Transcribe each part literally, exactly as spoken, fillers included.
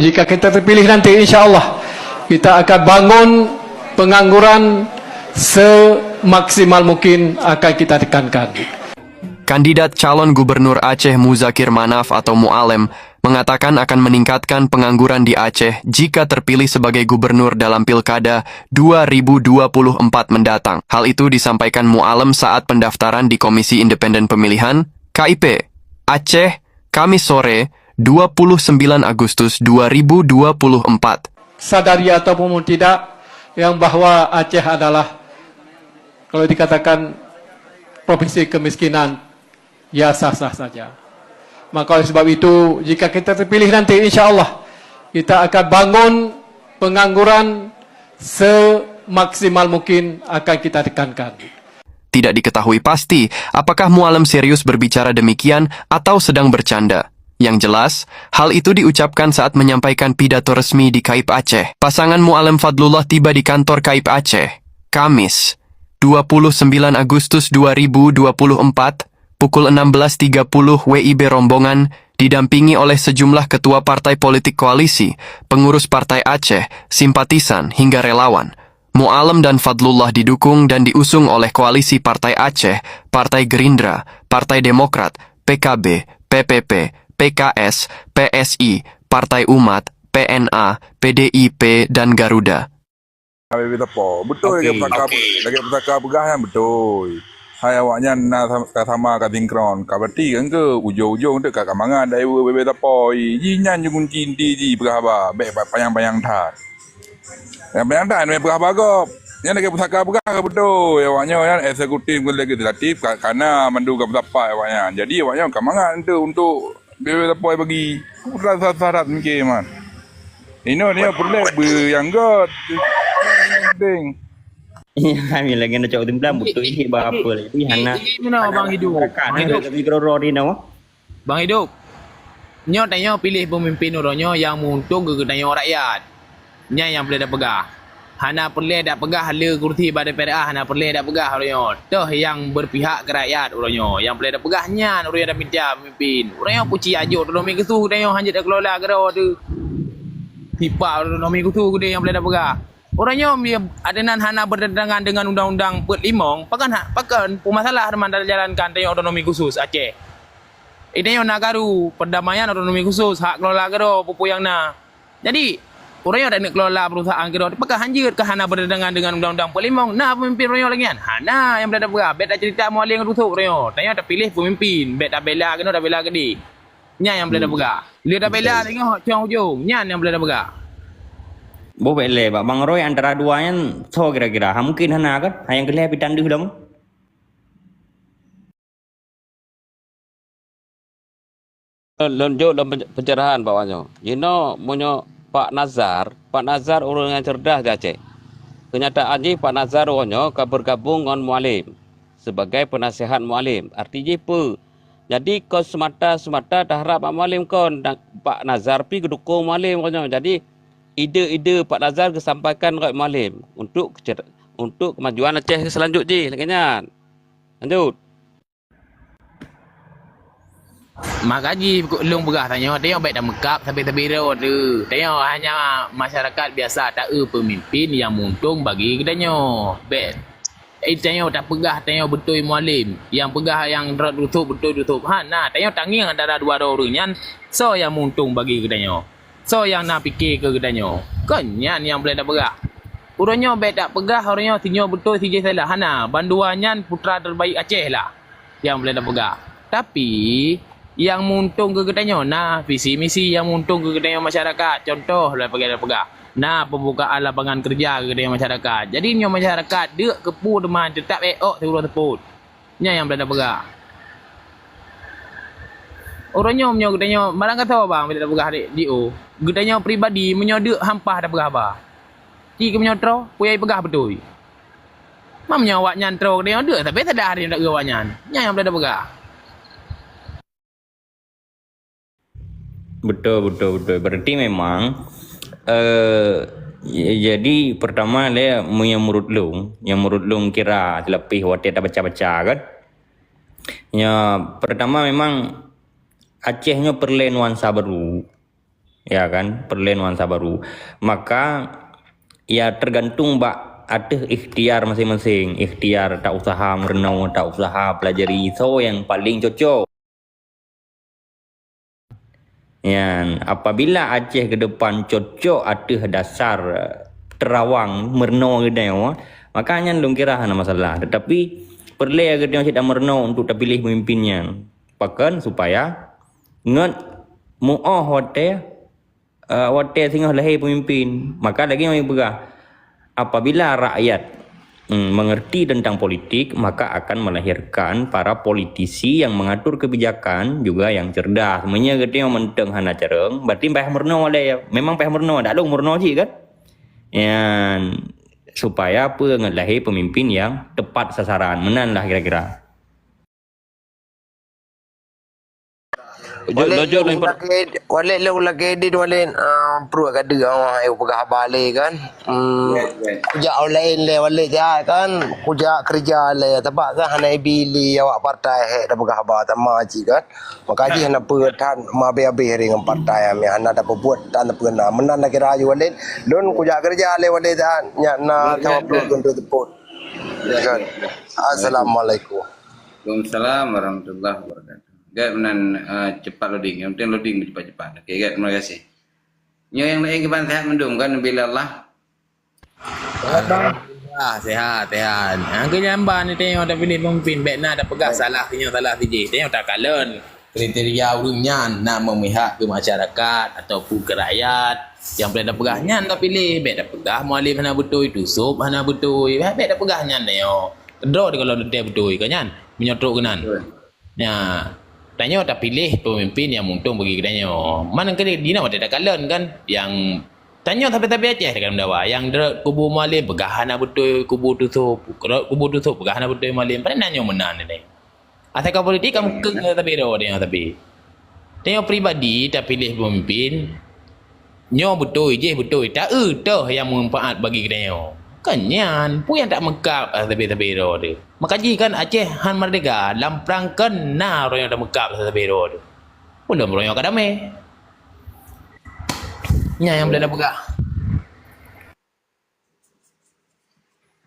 Jika kita terpilih nanti, insya Allah kita akan bangun pengangguran semaksimal mungkin akan kita tekankan. Kandidat calon gubernur Aceh Muzakir Manaf atau Mualem mengatakan akan meningkatkan pengangguran di Aceh jika terpilih sebagai gubernur dalam Pilkada dua ribu dua puluh empat mendatang. Hal itu disampaikan Mualem saat pendaftaran di Komisi Independen Pemilihan, K I P, Aceh, Kamis sore, dua puluh sembilan Agustus dua ribu dua puluh empat. Sadari ataupun tidak, yang bahwa Aceh adalah, kalau dikatakan, provinsi kemiskinan, ya, sah-sah saja. Maka oleh sebab itu, jika kita terpilih nanti, insya Allah kita akan bangun pengangguran semaksimal mungkin akan kita tekankan. Tidak diketahui pasti apakah Mualem serius berbicara demikian atau sedang bercanda. Yang jelas, hal itu diucapkan saat menyampaikan pidato resmi di K I P Aceh. Pasangan Mualem Fadlullah tiba di kantor K I P Aceh, Kamis, dua puluh sembilan Agustus dua ribu dua puluh empat, pukul enam belas tiga puluh W I B. Rombongan didampingi oleh sejumlah ketua partai politik koalisi, pengurus Partai Aceh, simpatisan, hingga relawan. Mualem dan Fadlullah didukung dan diusung oleh Koalisi Partai Aceh, Partai Gerindra, Partai Demokrat, P K B, P P P, P K S, P S I, Partai Umat, P N A, P D I P, dan Garuda. Habéh-habéh sapo. Beutôi. Okey. Lagèe pusaka, okey, lagèe pusaka peugah nyan beutôi. Hai awaknyan na sa-, ka sama ka sinkron. Ka berarti kan ke ujong-ujong tu ka, ka mangat dai habéh-habéh sapo. Jih nyan je kunci inti jih peugah haba. Bèk pa-, panyang-panyang that. Panyang-panyang that, meupeugah haba gob. Nyan lagèe pusaka peugah ka beutôi. Awaknyan nyan eksekutif ngon legislatif ka, ka na mandum ka peusapat awaknyan. Jadi awaknyan ka mangat untuk Bèk-bèk sapo bagi. Rasa syarat mungkin, man. Inoe, inoe peureulèe beu nyang göt. Penting. Iya, kami lagi nak cakap timplang, betul ini bah apa lagi. Hana. Jadi, jadi, mana Abang Hidup? Abang Hidup. Tapi mikro roh ni nama? Bang Hidup. Nyoe tanyoe piléh peumimpin uroe nyoe nyang meuuntông keu geutanyoe rakyat. Nyan nyang peureulèe tapeugah. Hana peureulèe tapeugah le kursi bak D P R A, hana peureulèe tapeugah uroe nyoe. Toh nyang berpihak keu rakyat uroe nyoe. Nyang peureulèe tapeugah nyan uroe nyoe tamita peumimpin. Uroe nyoe kuci ajoh otonomi khusus geutanyoe hanjeuet takelola keudroe teuh. Sifat otonomi khusus geutanyoe nyang peureulèe tapeugah. Uroe nyoe adonan hana bertentangan dengan undang-undang peuet limong, pakon ha-, pakon peumasalah teuma tajalankan tanyoe otonomi khusus Aceh. Di tanyoe na karu, perdamaian otonomi khusus, hak kelola keudroe, peue-peue nyang na. Jadi, uroe nyoe taneuk kelola perusahaan keudroe, pakon hanjeuet ka hana bertentangan dengan undang-undang peuet limong, na peumimpin uroe nyoe lagèe nyan? Hana, nyang peureulèe tapeugah, bèk taceurita meualèng dusuek uroe nyoe. Tanyoe tapiléh peumimpin, bèk tabela keunoe, tabela keudéh. Nyan nyang peureulèe tapeugah. Le tabela tanyoe cong ujong, nyan nyang peureulèe tapeugah. Boh bèk lé, bak Bang Roy antara dua nyan, soe kira-kira? Ha, mungkin hana kan? Ha, nyang keu lhèe pih tan deuh lom. Lôn, lôn jok lôn pen-, pencerahan bak awak nyoe. Jinoe meunyoe Pak Nazar, Pak Nazar ureueng nyang cerdas di Aceh. Keunyataan jih Pak Nazar uroe nyoe ka bergabung ngon Mualem sebagai penasihat Mualem. Arti jih peue? Jadi kon semata-semata taharap bak Mualem kon, dan Pak Nazar pih geudukong Mualem uroe nyoe. Jadi ide-ide Pak Nazar geusampaikan rot Mualem untuk kece-, untuk kemajuan Aceh seulanjut jih lagèe nyan. Lanjut. Maka jih lôn peugah tanyoe, tanyoe bèk tameukab sabé-sabé droe teuh. Tanyoe hanya masyarakat biasa taeu peumimpin nyang meuuntông bagi geutanyoe. Bèk, eh, tanyoe tapeugah tanyoe beutôi Mualem, nyang peugah nyang rot dusuek beutôi dusuek. Hana, tanyoe tangieng antara dua droe ureueng nyan, soe nyang meuuntông bagi geutanyoe. Soe nyang na pike keu geutanyoe? Kon nyan nyang peureulèe tapeugah. Uroe nyoe bèk tapeugah uroe nyoe sinyoe beutôi sijih salah. Hana, bandua nyan putra terbaik Aceh lah nyang peureulèe tapeugah. Tapi, nyang meuuntông keu geutanyoe na visi misi nyang meuuntông keu geutanyoe masyarakat. Contoh lôn peugah, na pembukaan lapangan kerja keu geutanyoe masyarakat. Jadi nyoe masyarakat deuk keupeue teuma teutap ék ôk siuroe seupôt. Nyan nyang peureulèe tapeugah. Uroe nyoe meunyoe geutanyoe, barang kata bang, bila tapeugah di, di o, geutanyoe pribadi meunyoe deuk hampah tapeugah haba. Ci keu meunyoe troe, peue nyang jipeugah beutôi. Ma meunyoe awaknyan troe geutanyoe deuk, tapi sadah hari nyoe awaknyan. Nyan nyang peureulèe tapeugah. Betul, betul, betul. Berarti memang, eh, ja-, jadi pertama lé, mu-, nyang menurut lôn, nyang menurut lôn kira leupeh watèe tabaca-baca kan. Ya, pertama memang Aceh nyoe peureulèe nuansa baru. Ya kan, peureulée nuansa baru. Maka, ya, tergantung bak ateueh ikhtiar maséng-maséng. Ikhtiar tak usaha meurunoe, tak usaha pelajari, soe nyang paléng cocok. Nyan, apabila Aceh ke depan cocok ateueh dasar, eh, teurawang meurunoe geutanyoe, maka nyan lôn kira hana masalah. Tetapi peureulée geutanyoe cit meurunoe untuk tapiléh pemimpin nyan. Pakon? Supaya ngon muoh watée, eh, watée singoh lahé pemimpin. Maka lagée nyang peugah, apabila rakyat, hmm, mengerti tentang politik, maka akan melahirkan para politisi yang mengatur kebijakan juga yang cerdas. Meunyoe geutanyoe mantong hana carông, berarti payah meurunoe lé. Memang payah meurunoe, dak lôn meurunoe cit kan? Nyan, supaya peue, ngon lahé pemimpin yang tepat sasaran. Meunan lah kira-kira. Jok, Walid lojok lôn lôn impor- lakée, Walid lôn lakée dit Walid, ah, pruet ka deuh awak ayue peugah haba lé kan. Hmm. Kujak online lé Walid jai kan, kujak keureuja lé, teuma kan hana ibi lé awak partai hék tapeugah haba teuma cit kan. Maka jih hana peue that, meuabéh-abéh ri ngon partai, ami hana tapeubuet tan peue na. Meunan na kira ayue Walid, lôn kujak keureuja lé Walid that, nyak na sawa ploh guntur teupot. Kan. Assalamualaikum. Waalaikumsalam warahmatullahi wabarakatuh. Gét meunan, eh, cepat loading. Yang penting loading cepat-cepat. Okey, gét, terima kasih. Nyoe nyang laén kiban sehat mandum kan, bila Allah. Alhamdulillah, sehat, sehat. Hangke nyamba ni tengok tapi ni pemimpin, bèk na tapeugah salah sinyoh salah sijih. Tengok takalon kriteria ureueng nyan na memihak ke masyarakat ataupun ke rakyat. Nyang peureulèe tapeugah nyan tapiléh, bèk tapeugah Mualem hana beutôi, Tusop hana beutôi. Bèk, bèk tapeugah nyan tengok. Keudroe di kalau teuntèe beutôi ka nyan, meunyoe trok keunan. Betul. Nya, tanyoe tapiléh peumimpin nyang meuuntông bagi geutanyoe. Man keuneuk jinoe watèe takalon kan, nyang tanyoe sabe-sabe Aceh takalon dawa. Nyang rot kubu Mualem peugah hana beutôi kubu Tusop, rot kubu Tusop peugah hana beutôi Mualem. Padahai na nyoe meunan nyoe. Asai ka politik ka meukeung sabe droe tanyoe sabe. Tanyoe pribadi tapiléh peumimpin, nyoe beutôi, jéh beutôi, ta-eu toh nyang meumanfaat bagi geutanyoe. Kon nyan, peue nyang tak meukab sabe-sabe droe teuh. Maka jih kan Aceh han merdeka, lam prang kon na uroe nyoe tameukab sabe-sabe droe teuh. Ulôn uroe nyoe ka damé. Nyan nyang boleh tapeugah.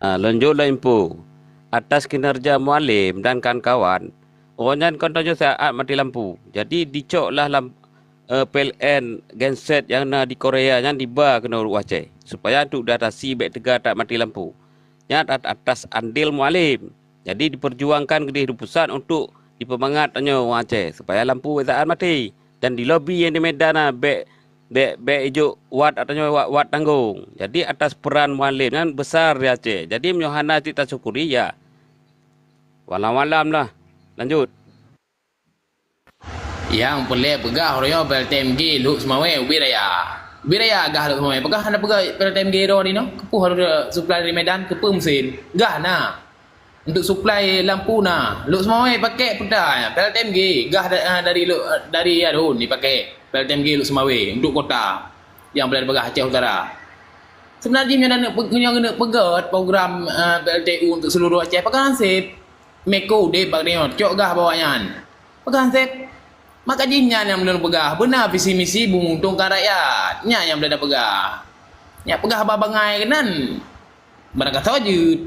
Ah, lanjut lom info. Atas kinerja Mualem dan kawan-kawan, awaknyan kon tanyoe saát mati lampu. Jadi, dicoklah lam, eh, P L N genset nyang na di Korea nyan diba keunoe u Aceh, supaya untuk diatasi bèk teuga that mati lampu. Nyan at-, atas andil Mualem. Jadi, diperjuangkan keudeh di pusat untuk dipeumangat tanyoe ureueng Aceh, supaya lampu bèk saát mati. Dan dilobi nyang di Medan na bèk Bèk, bèk ijok wat, tanyoe wat, wat tanggong. Jadi, atas peran Mualem nyan besar di Aceh. Jadi, meunyoe hana cit tasyukuri, ya. Walam-walam lah. Lanjut. Nyang peureulèe peugah uroe nyoe P L T M G Lhokseumawe ubit raya. Ubit raya gah Lhokseumawe. Peugah hana peugah P L T M G droe di noe. Keupeue harôh suplai dari Medan, keupeue meusén. Gah na. Untuk suplai lampu na, Lhokseumawe pakèk peue ta, P L T M G, gah da-, ah, dari Lhok-, dari Adon dipakai P L T M G Lhokseumawe untuk kota nyang boleh dipeugah Aceh Utara. Sebenarnya nyoe na neuk pe-, nyoe neuk peugöt program, ah, P L T U untuk seluruh Aceh, pakon han sép. Meko udép bak nyoe, cok gah bak awaknyan. Pakon han sép. Maka jih nyan nyang lôn peugah, beuna visi misi menguntungkan rakyat. Nyan nyang lôn peugah. Nyak peugah haba bangai keunan. Barangkasoe jeuet.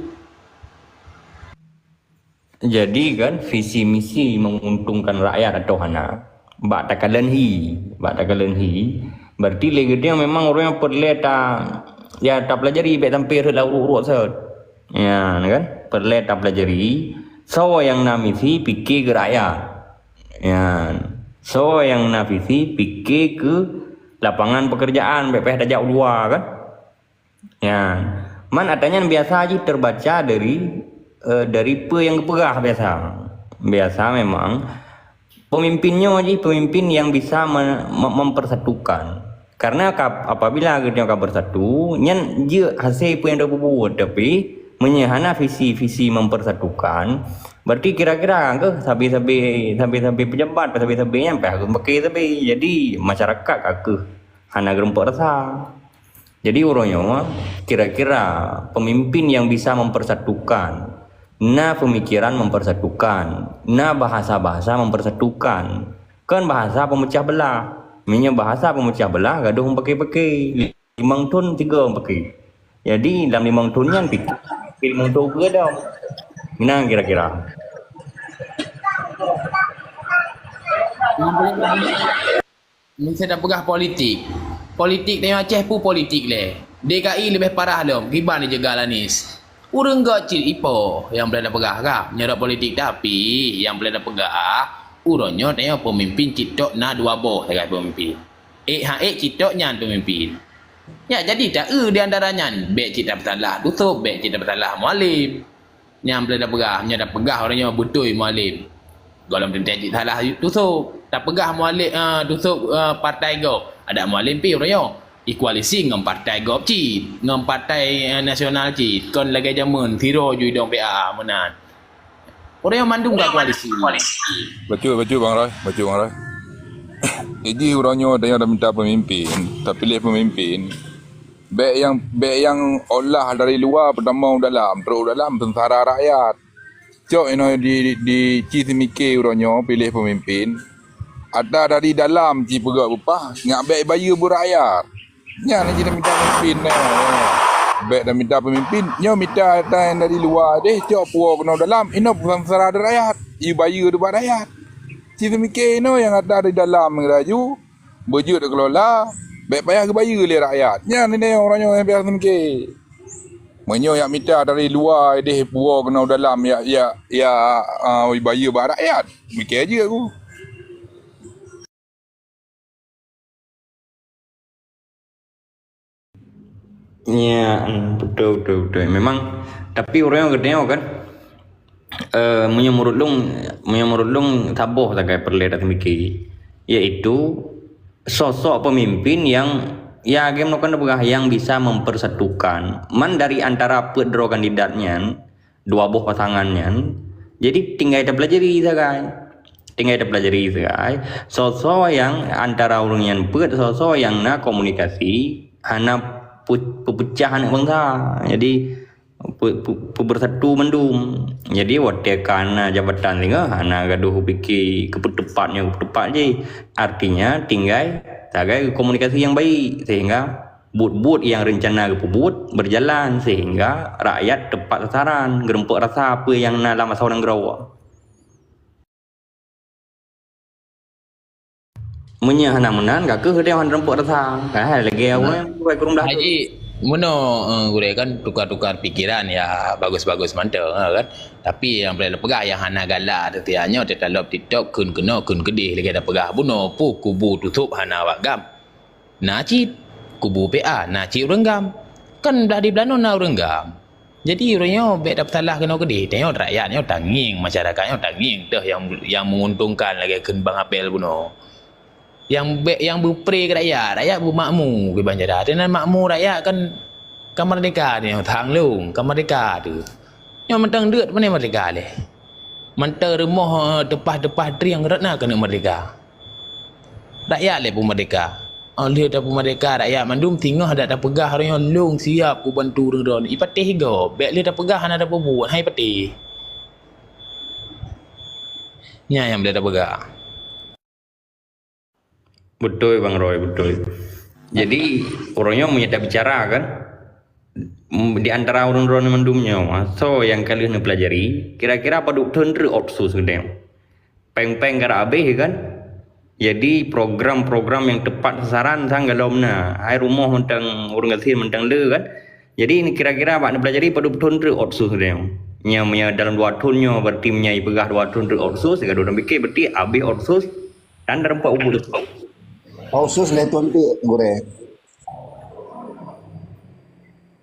Jadi kan, visi misi menguntungkan rakyat atau hana, bak takalon hi, bak takalon hi, berarti lé geutanyoe memang ureueng nyang peureulèe ta, ya, tapelajari bèk sampai rhot lam uruek-uruek sot. Ya, kan? Peureulèe tapelajari, soe nyang na misi pike keu rakyat. Ya, soe nyang na visi pike keu lapangan pekerjaan, bèk payah tajak u luwa, kan? Ya. Man atra nyan biasa jih terbaca dari, eh, dari peue nyang geupeugah biasa. Biasa memang pemimpin nyoe jih pemimpin yang bisa me-, me-, mempersatukan. Karena ka, apabila geutanyoe ka bersatu, nyan jeuet hase peue nyang tapeubuet. Tapi, meunyoe hana visi-visi mempersatukan, berarti kira-kira keuh sabe-sabe, sabe-sabe pejabat, sabe-sabe nyan payah geumeuke sabe. Jadi, masyarakat ka keuh hana geureumpok rasa. Jadi, uroe nyoe, kira-kira pemimpin yang bisa mempersatukan, na pemikiran mempersatukan, na bahasa-bahasa mempersatukan, kon bahasa pemecah belah. Meunyoe bahasa peumeucah beulah, gadoh meupaké-paké. Limong thon tiga meupaké. Jadi, lam limong thon nyan, pih limong thon keudroe. Meunan kira-kira. Miseu tapeugah politik. Politik tanyoe Aceh peue politik lé. D K I leubeh parah lom, kiban jeuet galanis. Ureuëng gét cit ipo nyang boleh tapeugah kah meunyoe politik, tapi nyang boleh tapeugah, uroe nyoe tanyoe peumimpin cit tok na dua boh sagai peumimpin. Ék han ék cit tok nyan peumimpin. Nyak jadi taeu di antara nyan, bék cit tapeusalah Tusôb, bék cit tapeusalah Mualem. Nyang boleh tapeugah, meunyoe tapeugah uroe nyoe beutôi Mualem, gohlom teuntée cit salah Tusôb. Tapeugah Mualem, eh, Tusôb, eh, partai gob, adak Mualem pih uroe nyoe ikoalisi ngon partai gob cit, ngon partai, eh, nasional cit, kon lagée jameun sidroe ju idong P A A meunan. Uroe nyoe mandum ka koalisi. Bacut, bacut Bang Roy, bacut Bang Roy. Jadi uroe nyoe tanyoe taminta peumimpin, tapiléh peumimpin. Bék nyang, bék nyang olah dari luwa peutamong u dalam, trok u dalam seungsara rakyat. Cok inoe di, di, di ci seumike uroe nyoe piléh peumimpin. Ata dari dalam ci peugah upah, nyak bék bayeue beu rakyat. Nyan nyang jeuet taminta peumimpin nyoe. Bék taminta peumimpin, nyoe mita ata nyang dari luwa deh, cok puwoe keunoe dalam, inoe peuseungsara di rakyat, ibayeue di bak rakyat. Ci seumike inoe nyang ata di dalam laju, beujeuet kelola, bék payah geubayeue lé rakyat. Nyan inoe uroe nyoe nyang payah seumike. Meunyoe yak mita dari luwa deh puwoe keunoe dalam, yak, yak, yak, ah, ibayeue bak rakyat, mike jeuet ku. Ya, hmm, betul, betul, betul. Memang, tapi ureuëng geutanyoe kan, eh, meunyoe meunurot lôn, meunyoe meunurot lôn saboh sagai peureulée taseumike, yaitu sosok peumimpin yang, ya, lagée meunurot lôn peugah, yang bisa mempersatukan. Man dari antara peuet droe kandidat nyan, dua boh pasangan nyan. Jadi tinggai tapeulajari sagai. Tinggai tapeulajari sagai. Soe-soe nyang antara ureuëng nyan peuet, soe-soe nyang na komunikasi, hana pu-, peupeucah aneuëk bansa. Jadi pe-, pe-, peubersatu mandum. Jadi watée ka na jabatan singoh, hana gadoh pike keupeuteupat nyoe keupeuteupat jih. Artinya tinggai sagai komunikasi nyang baik sehingga buet-buet nyang reuncana geupeubuet beujalan sehingga rakyat teupat sasaran, geureumpok rasa peue nyang na lam asoe nanggroe. Meunyoe hana meunan, ka kheueh deh hana geureumpok rasa. Ka hai lagée awai kureueng dah. Haji, meunoe, eh, gurée kan tukar-tukar pikiran ya bagus-bagus mantong, eh, kan. Tapi nyang boleh peugah nyang hana galak teuh nyoe teutalop TikTok kheun keunoe kheun keudeh lagée tapeugah bunoe peue kubu Tusôb hana awak GAM. Na cit kubu P A, na cit ureuëng GAM. Kan blah di blanon na ureuëng GAM. Jadi ureuëng nyoe bék tapeusalah keunoe keudeh. Tanyoe rakyat nyoe tangieng, masyarakat nyoe tangieng teuh nyang, nyang menguntungkan lagée kheun Bang Apel bunoe. Nyang bék nyang beupre keu rakyat, rakyat beumakmu keu banjara. Teunan makmu rakyat kan ka merdeka nyoe, thang lông ka merdeka teuh. Nyoe mantong deuet pane merdeka lé. Mantong rumoh, eh, teupah-teupah trieng rot na keuneuk merdeka. Rakyat lé peumerdeka. Oh lheueh tapeumerdeka rakyat mandum singoh dak tapeugah roh nyoe lông siap kubantu ureuëng droe. Ipatéh gob, bék lheueh tapeugah hana tapeubuet, hai patéh. Nyan nyang boleh tapeugah. Beutôi Bang Roy, beutôi. Jadi, uroe nyoe meunyoe tabicara kan, m-, di antara ureuëng droe mandum nyoe, soe nyang ka lheueh neupeulajari, kira-kira padub thon treuk otsus geutanyoe. Péng-péng ka rab abéh kan? Jadi program-program nyang teupat sasaran sang golom na. Hai rumoh mantong ureuëng gasien mantong le kan? Jadi kira-kira bak neupeulajari padub thon treuk otsus geutanyoe. Nyoe meunyoe dalam dua thon nyoe, berarti meunyoe ipeugah dua thon treuk otsus, sigoe droe pike berarti abéh otsus dan dalam empat ubu. Otsus lhée thon treuk gurée.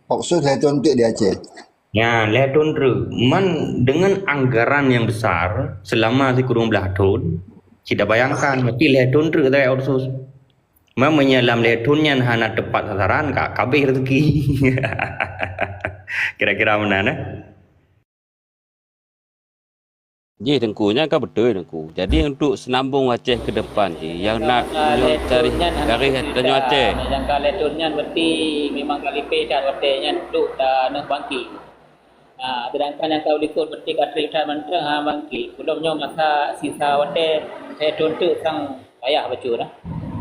Otsus lhée thon treuk di Aceh. Ya, lhée thon treuk. Man dengan anggaran yang besar selama sikureueng blah thon, cit tabayangkan, berarti lhée thon treuk sagai otsus. Man meunyoe lam lhée thon nyan hana teupat sasaran, ka, ka abéh rezeki. Kira-kira meunan, eh? Jih Teungku, nyan ka beutôi Teungku. Jadi untuk seunambong Aceh keu depan jih, nyang na meunyoe cari garéh tanyoe Aceh. Nyang ka lhée thon nyan berarti memang ka lipéh that watée nyan untuk taneuh bangkit. Ah, sedangkan nyang ka u likot berarti ka trép that mantong, ha, bangkit. Belom nyoe masa sisa watée lhée thon teuk sang payah bacut dah.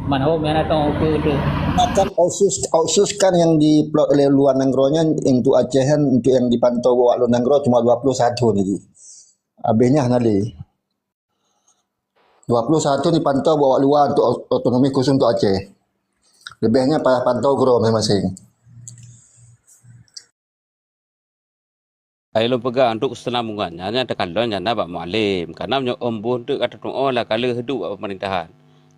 Man ho, meunan tong ukeue tu. Nah, kan otsus, otsus kan yang diplot oleh luar nanggroe nyan untuk Aceh kan, untuk yang dipantau bak luar nanggroe cuma dua puluh satu lagi. Habisnya hana lé. Dua puluh satu dipantau bak luar untuk otonomi khusus untuk Aceh. Lebihnya payah pantau keudroe masing-masing. Hai lôn peugah, untuk kesinambungan nyan, nyan takalon nyan na bak Mualem. Karena meunyoe Ombos teuk ka tatu'oh lah ka lheueh duek bak pemerintahan.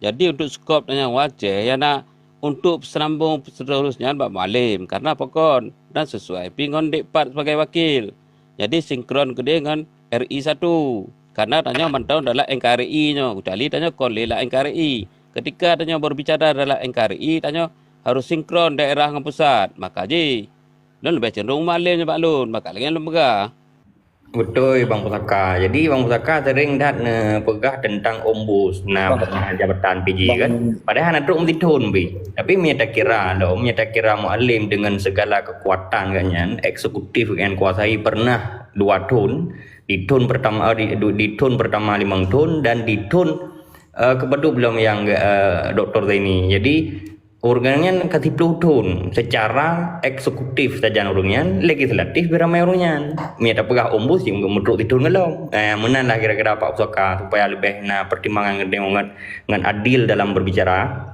Jadi untuk skop tanyoe Aceh, ya na untuk peusinambong seuterus nyan bak Mualem. Karena pakon? Dan sesuai pi ngon Dek Pat sebagai wakil. Jadi sinkron keudeh ngon R I satu. Karena tanyoe mantong dalam N K R I nyoe, kecuali tanyoe kon lé lam N K R I. Ketika tanyoe berbicara dalam N K R I, tanyoe harus sinkron daerah ngon pusat. Maka jih, lôn leubeh cenderung Mualem nibak lôn, maka lagèe nyan lôn peugah. Beutôi, Bang Pusaka. Jadi, Bang Pusaka sering that neupeugah teuntang Ombos, na Bang. Pernah jabatan P J Bang. Kan? Padahai hana trok meusithon pih. Tapi meunyo takira lom, meunyo takira Mualem dengan segala kekuatan gobnyan, eksekutif gobnyan kuasai pernah dua thon, di thon pertama, di, di thon pertama limong thon dan di thon, eh, kepadub lom nyang, eh, Doktor Zaini. Jadi, ureueng nyan ka siploh thon secara eksekutif sajan ureueng nyan, legislatif pih ramai ureueng nyan. Meunyo tapeugah Ombos, cit meutrok sithon ngon lom. Eh, meunan lah kira-kira Pak Pusaka supaya leubeh na pertimbangan ngon, ngon adil dalam berbicara.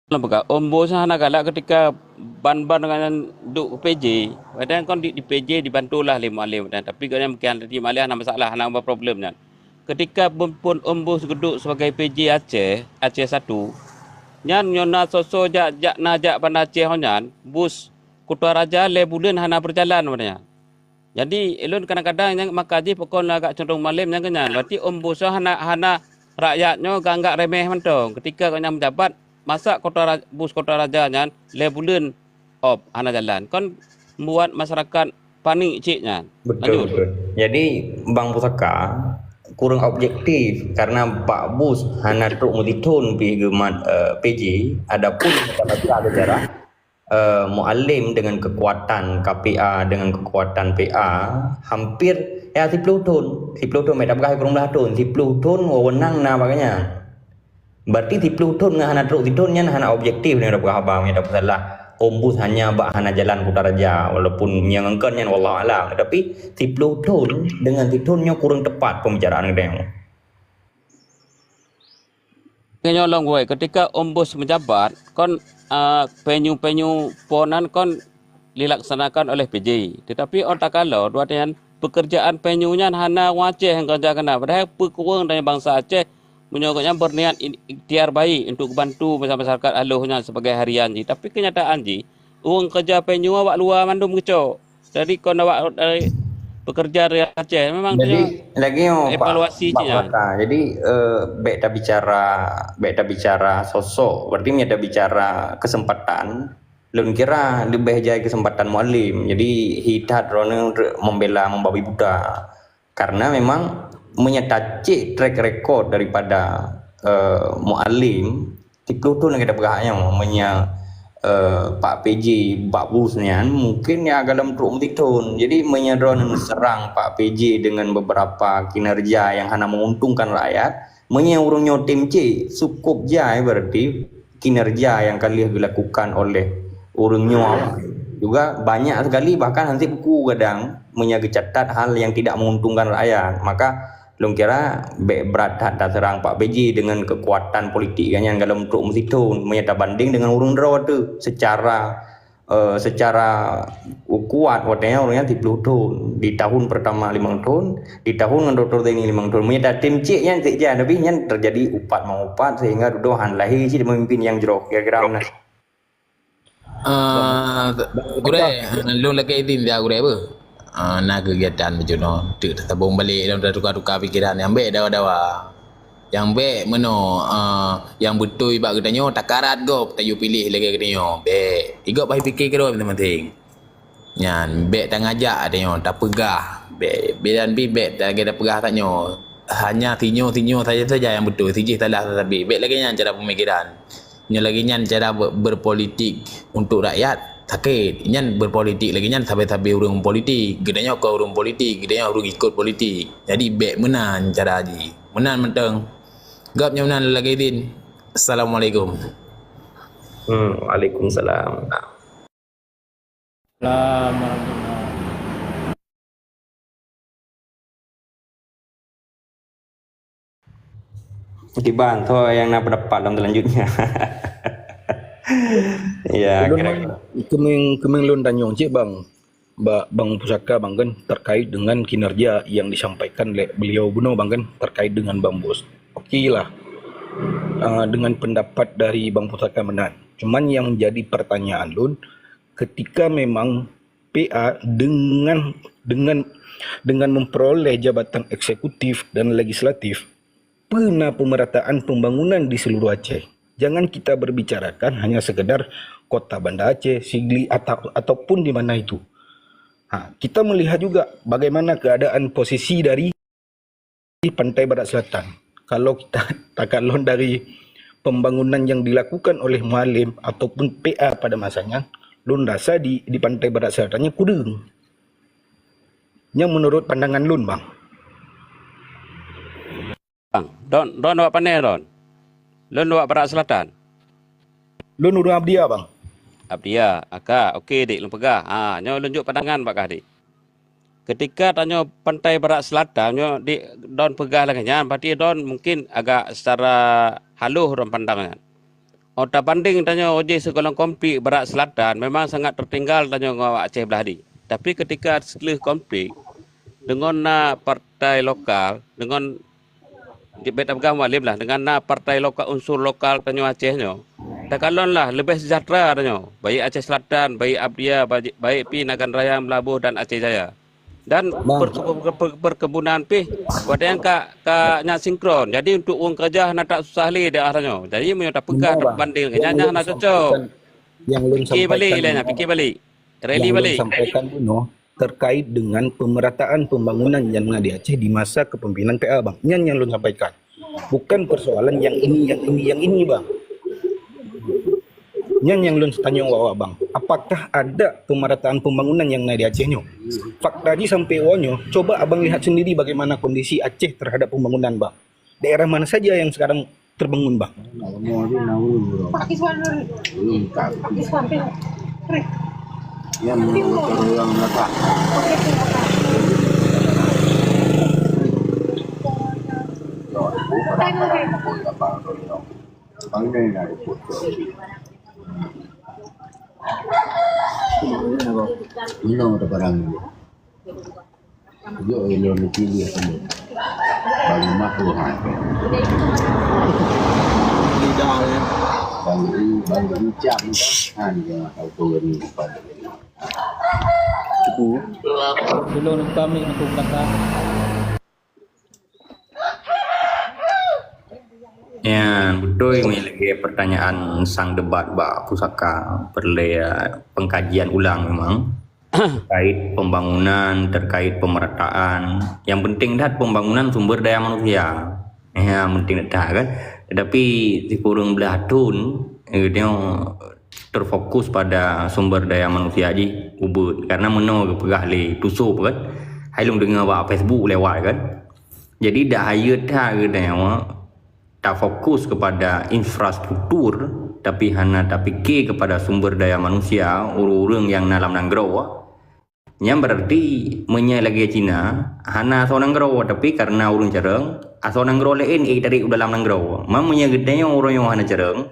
Lôn peugah, Ombos hana galak ketika ban-ban nyan duek P J. Padahai kon di, di P J dibantulah lé Mualem, tapi gobnyan meukian tadi Mualem hana masalah, hana problem nyan. Ketika phon Ombos geuduek sebagai P J Aceh, Aceh satu, nyan nyoe na soe-soe jak, jak na jak Banda Aceh nyan, bus Kutaraja lhèe buleuen hana beujalan, udah nyan. Jadi, ulôn kadang-kadang nyang maka jih pakon lagak condong Mualem nyang keunyan. Berarti Ombos hana, hana rakyat nyoe geuanggap remeh mantong. Ketika gobnyan meujabat, masa Kota Ra-, bus Kutaraja nyan lhèe buleuen op hana jalan. Kon buat masyarakat panik cit nyan. Betul, lanjut. Betul. Jadi, Bang Pusaka kurang objektif karena bak bus hana trok meusithon pih geumat, eh, P J. Adapun kita baca sejarah, eh, Mualem dengan kekuatan K P A, dengan kekuatan P A, hampir, ya, siploh thon. Siploh thon, meunan peugah kurang blah thon. Siploh thon wewenang na bak gobnyan. Berarti siploh thon ngon hana trok sithon nyan hana objektif nyoe tapeugah haba, nyoe tapeusalah. Ombos hanya bak hana jalan Kutaraja, walaupun nyang engkon nyan wallahu alam. Tapi siploh thon dengan sithon nyoe kurang tepat pembicaraan geutanyoe. Nyoe lom geuwai, ketika Ombos meujabat, kon, ah, venue-venue phon nyan kon dilaksanakan oleh P J. Tetapi ôn takalon, dua nyan, pekerjaan venue nyan hana ureueng Aceh nyang keureuja keunan. Padahai peukureueng dari bansa Aceh, meunyoe gobnyan berniat in-, ikhtiar baik untuk bantu masyarakat Aloh nyan sebagai harian jih. Tapi kenyataan jih, ureueng keureuja venue awak luwa mandum geucok. Jadi kon awak dari pekerja dari Aceh memang. Jadi, lagi nyoe, Pak, evaluasi Pak cina. Maka. Jadi, eh, bèk tabicara, bèk tabicara sosok. Berarti meunyo tabicara kesempatan, lôn kira leubeh jai kesempatan Mualem. Jadi, hi that droeneuh membela membabi buta. Karena memang meunyo tacek track record daripada, eh, Mualem, siploh thon lagèe tapeugah nyoe, meunyo, eh, Pak P J bak bus nyan, mungkin ya galom trok meusithon. Jadi, meunyo droeneuh serang Pak P J dengan beberapa kinerja yang hana menguntungkan rakyat, meunyo ureueng nyoe tem cek, cukup jai berarti kinerja yang ka lheueh dilakukan oleh ureueng nyoe juga banyak sekali, bahkan hansip buku kadang meunyo geucatat hal yang tidak menguntungkan rakyat. Maka lôn kira bèk brat that taseurang Pak P J dengan kekuatan politik gobnyan galom trok meusithon meunyo tabanding dengan ureueng droe teuh secara, eh, secara kuat watèe nyan ureueng nyan siploh thon, di tahun pertama limong thon, di tahun ngon Doktor Zaini limong thon. Meunyo tatem cek nyan cek jan, tapi nyan terjadi upat mengupat sehingga dudoe han lahé cit pemimpin nyang jroh, kira-kira meunan. Ah, Gurèe, lôn lakèe izin dah Gurèe beuh. Ah, na kegiatan beujunoe, teuk tasambong balek lom, tatukar-tukar pikiran nyang bèk dawa-dawa. Nyang bèk meunoe, ah, nyang beutôi bak geutanyoe takarat gob tayue piléh lagèe geutanyoe. Bèk. Di gob bah piké keudroe masing-masing. Nyan, bèk tangajak geutanyoe, tapeugah. Bèk, bèk dan pi bèk lagèe tapeugah tanyoe. Hanya sinyoe-sinyoe saja-saja nyang beutôi, sijih salah sabé. Bèk lagèe nyan cara pemikiran. Nyoe lagèe nyan cara be-, berpolitik untuk rakyat, sakét. Nyan berpolitik lagèe nyan sabé-sabé ureueng politik. Geutanyoe kon ureueng politik, geutanyoe ureueng ikot politik. Jadi bèk meunan cara jih. Meunan mantong. Gop nyoe nan lagée din. Assalamualaikum. Hmm, waalaikumsalam. Salam warahmatullahi. Kiban, soe nyang na pendapat lom selanjutnya? Ya, ulôn kira-kira. Keumeung, keumeung lôn tanyong cit, Bang. Bak Bang Pusaka, Bang, kan, terkait dengan kinerja yang disampaikan lé beliau bunoe, Bang, kan, terkait dengan Bang Bos. Oke lah, ah, dengan pendapat dari Bang Pusaka meunan. Cuman yang jadi pertanyaan lôn, ketika memang P A dengan, dengan, dengan memperoleh jabatan eksekutif dan legislatif, peue na pemerataan pembangunan di seluruh Aceh. Jangan kita berbicarakan hanya sekedar kota Banda Aceh, Sigli, atau, ataupun di mana itu. Ha, kita melihat juga bagaimana keadaan posisi dari Pantai Barat Selatan. Kalau kita takalon dari pembangunan yang dilakukan oleh Mualem ataupun P A pada masanya, lôn rasa di, di Pantai Barat Selatan nyan kureueng. Nyan menurut pandangan lôn, Bang. Bang, don, don awak pane don. Lôn awak Barat Selatan. Lôn ureuëng Abdia, Bang. Abdia, aka, oke, dik, lôn peugah. Ha, nyoe lôn jok pandangan bak kah, dik. Ketika tanyoe Pantai Barat Selatan, nyoe dik don peugah lagée nyan, berarti don mungkin agak secara halus don pandang nyan. Oh, tabanding tanyoe jih sigohlom konflik Barat Selatan, memang sangat tertinggal tanyoe ngon Aceh Blahdie. Tapi ketika setelah konflik, deungon na partai lokal, deungon, beta peugah Mualem lah, deungon na partai lokal, unsur lokal tanyoe Aceh nyoe, takalon lah leubeh sejahtera tanyoe, baik Aceh Selatan, baik Abdia, baik, baik pi Nagan Raya, Meulaboh dan Aceh Jaya. Dan per-, per-, per-, perkebunan pih, watée nyan ka, ka nyan sinkron. Jadi untuk ureuëng keureuja na tak susah lé daerah tanyoe. Jadi meunyoe tapeugah, tabanding, nyan, nyan hana cocok. Nyang lôn sampaikan, nyang lôn sampaikan, pikir balik lah nyan, pikir balik. Rally balik. Nyang lôn sampaikan bunoe terkait dengan pemerataan pembangunan nyang na di Aceh di masa kepemimpinan P A, Bang. Nyan nyang lôn sampaikan. Bukan persoalan yang ini, yang ini, yang ini, Bang. Nyan nyang lôn tanyong awak, Bang. Apakah ada pemerataan pembangunan nyang na di Aceh nyoe? Fakta jih sampai awak nyoe, coba Abang lihat sendiri bagaimana kondisi Aceh terhadap pembangunan, Bang. Daerah mana saja yang sekarang terbangun, Bang? Pak Kiswan. Belum, tak. Pak Kiswan, Pak. Yang mau orang belakang. Minum ada barang ni. Jok ilmu ni pilih kamu. Bagi makhluk hai. Lidah ya. Bagi, bagi ucap ni kan. Ha, ni jangan tahu tu ni. Ibu. Tolong buka mic nak buka. Nyan, beutôi meunan lagée pertanyaan sang debat bak pusaka, perlu pengkajian ulang memang terkait pembangunan, terkait pemerataan. Yang penting that pembangunan sumber daya manusia. Ya, penting that kan. Tetapi sikureueng blah thon, eh, dia terfokus pada sumber daya manusia jih ubit. Karena meunoe geupeugah lé Tusob kan, hai lôn deungoe bak Facebook lewat kan. Jadi dak hayeu that geutanyoe tafokus kepada infrastruktur, tapi hana tapike kepada sumber daya manusia ureuëng-ureuëng nyang na lam nanggroe. Nyan berarti meunyoe lagée Cina, hana asoe nanggroe, tapi karena ureuëng carông, asoe nanggroe laén ék tarek u dalam nanggroe. Man meunyoe geutanyoe ureuëng nyoe hana carông,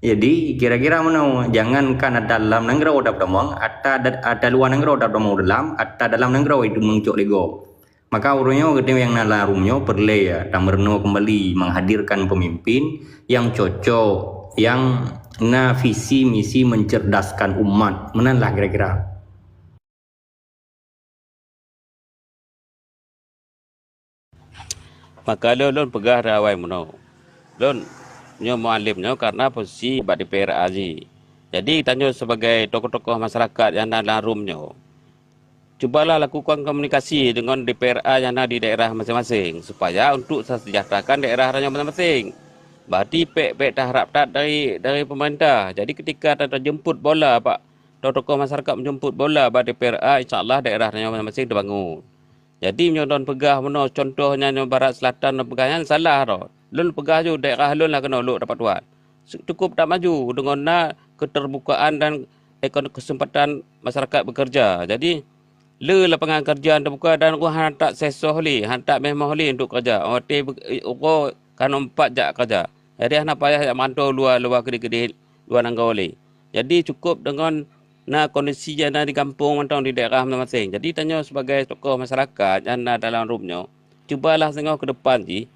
jadi kira-kira meunoe, jangankan ata lam nanggroe tapeutamong, ata da-, ata luwa nanggroe tapeutamong dalam, ata dalam nanggroe itu meucok lego. Maka ureuëng nyoe geutanyoe nyang na lam room nyoe peureulée ya, tameurunoe keumbali menghadirkan pemimpin yang cocok, yang na visi misi mencerdaskan umat. Meunan lah kira-kira. Maka lôn, lôn peugah dah awai meunoe. Lôn nyoe Mualem nyoe karena posisi bak D P R A jih. Jadi tanyoe sebagai tokoh-tokoh masyarakat nyang na lam room nyoe, cubalah lakukan komunikasi dengan D P R A nyang na di daerah masing-masing supaya untuk sejahterakan daerah tanyoe masing-masing. Berarti pék-pék taharap that dari, dari pemerintah. Jadi ketika ta-, tajemput bola bak tokoh-tokoh masyarakat menjemput bola bak D P R A, insya Allah daerah tanyoe masing-masing terbangun. Jadi meunyoe don peugah meunoe, contohnya nyoe Barat Selatan don peugah nyan salah ro. Lôn peugah ju daerah lôn lah keunoe lôn dapat tuan. Cukup that maju deungon na keterbukaan dan ekon-, kesempatan masyarakat bekerja. Jadi, le lapangan kerja teubuka dan ureueng hana that sesoh lé, hana that meuh-meuh lé untuk kerja. Watèe be-, uroe ka nompat jak kerja. Jadi, hana payah jak mantong luwa-luwa keudeh-keudeh luwa nanggroe lé. Jadi, cukup deungon na kondisi nyang na di gampông mantong di daerah maséng-maséng. Jadi, tanyoe sibagai tokoh masyarakat nyang na dalam rumoh nyoe, cubalah singoh keu depan jih,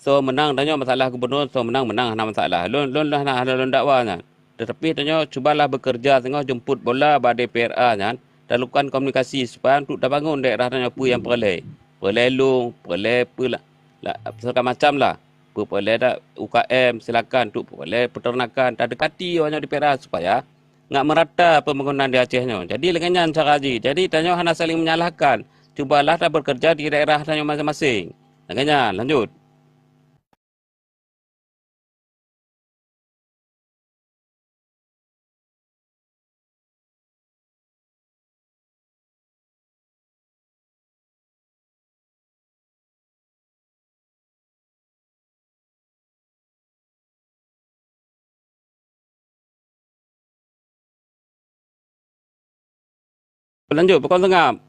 soe meunang tanyoe masalah gubunur, soe meunang, meunang hana masalah. Lôn, lôn, lôn hana, hana lôn dakwa nyan. Teutapi tanyoe cubalah bekerja singoh jemput bola bak D P R A nyan, talakukan komunikasi supaya untuk tabangun daerah tanyoe peue nyang peureulèe. Peureulèe lông, peureulèe peue la-, la-, segala macam lah. Peue peureulèe dak U K M, silakan untuk peureulèe peternakan, tadekati awak nyoe D P R A supaya ngat meurata pembangunan di Aceh nyoe. Jadi, lagèe nyan cara jih. Jadi, tanyoe hana saling menyalahkan. Cubalah tabekerja di daerah tanyoe maséng-maséng. Lagèe nyan, lanjut. Lanjut, bukon seungab.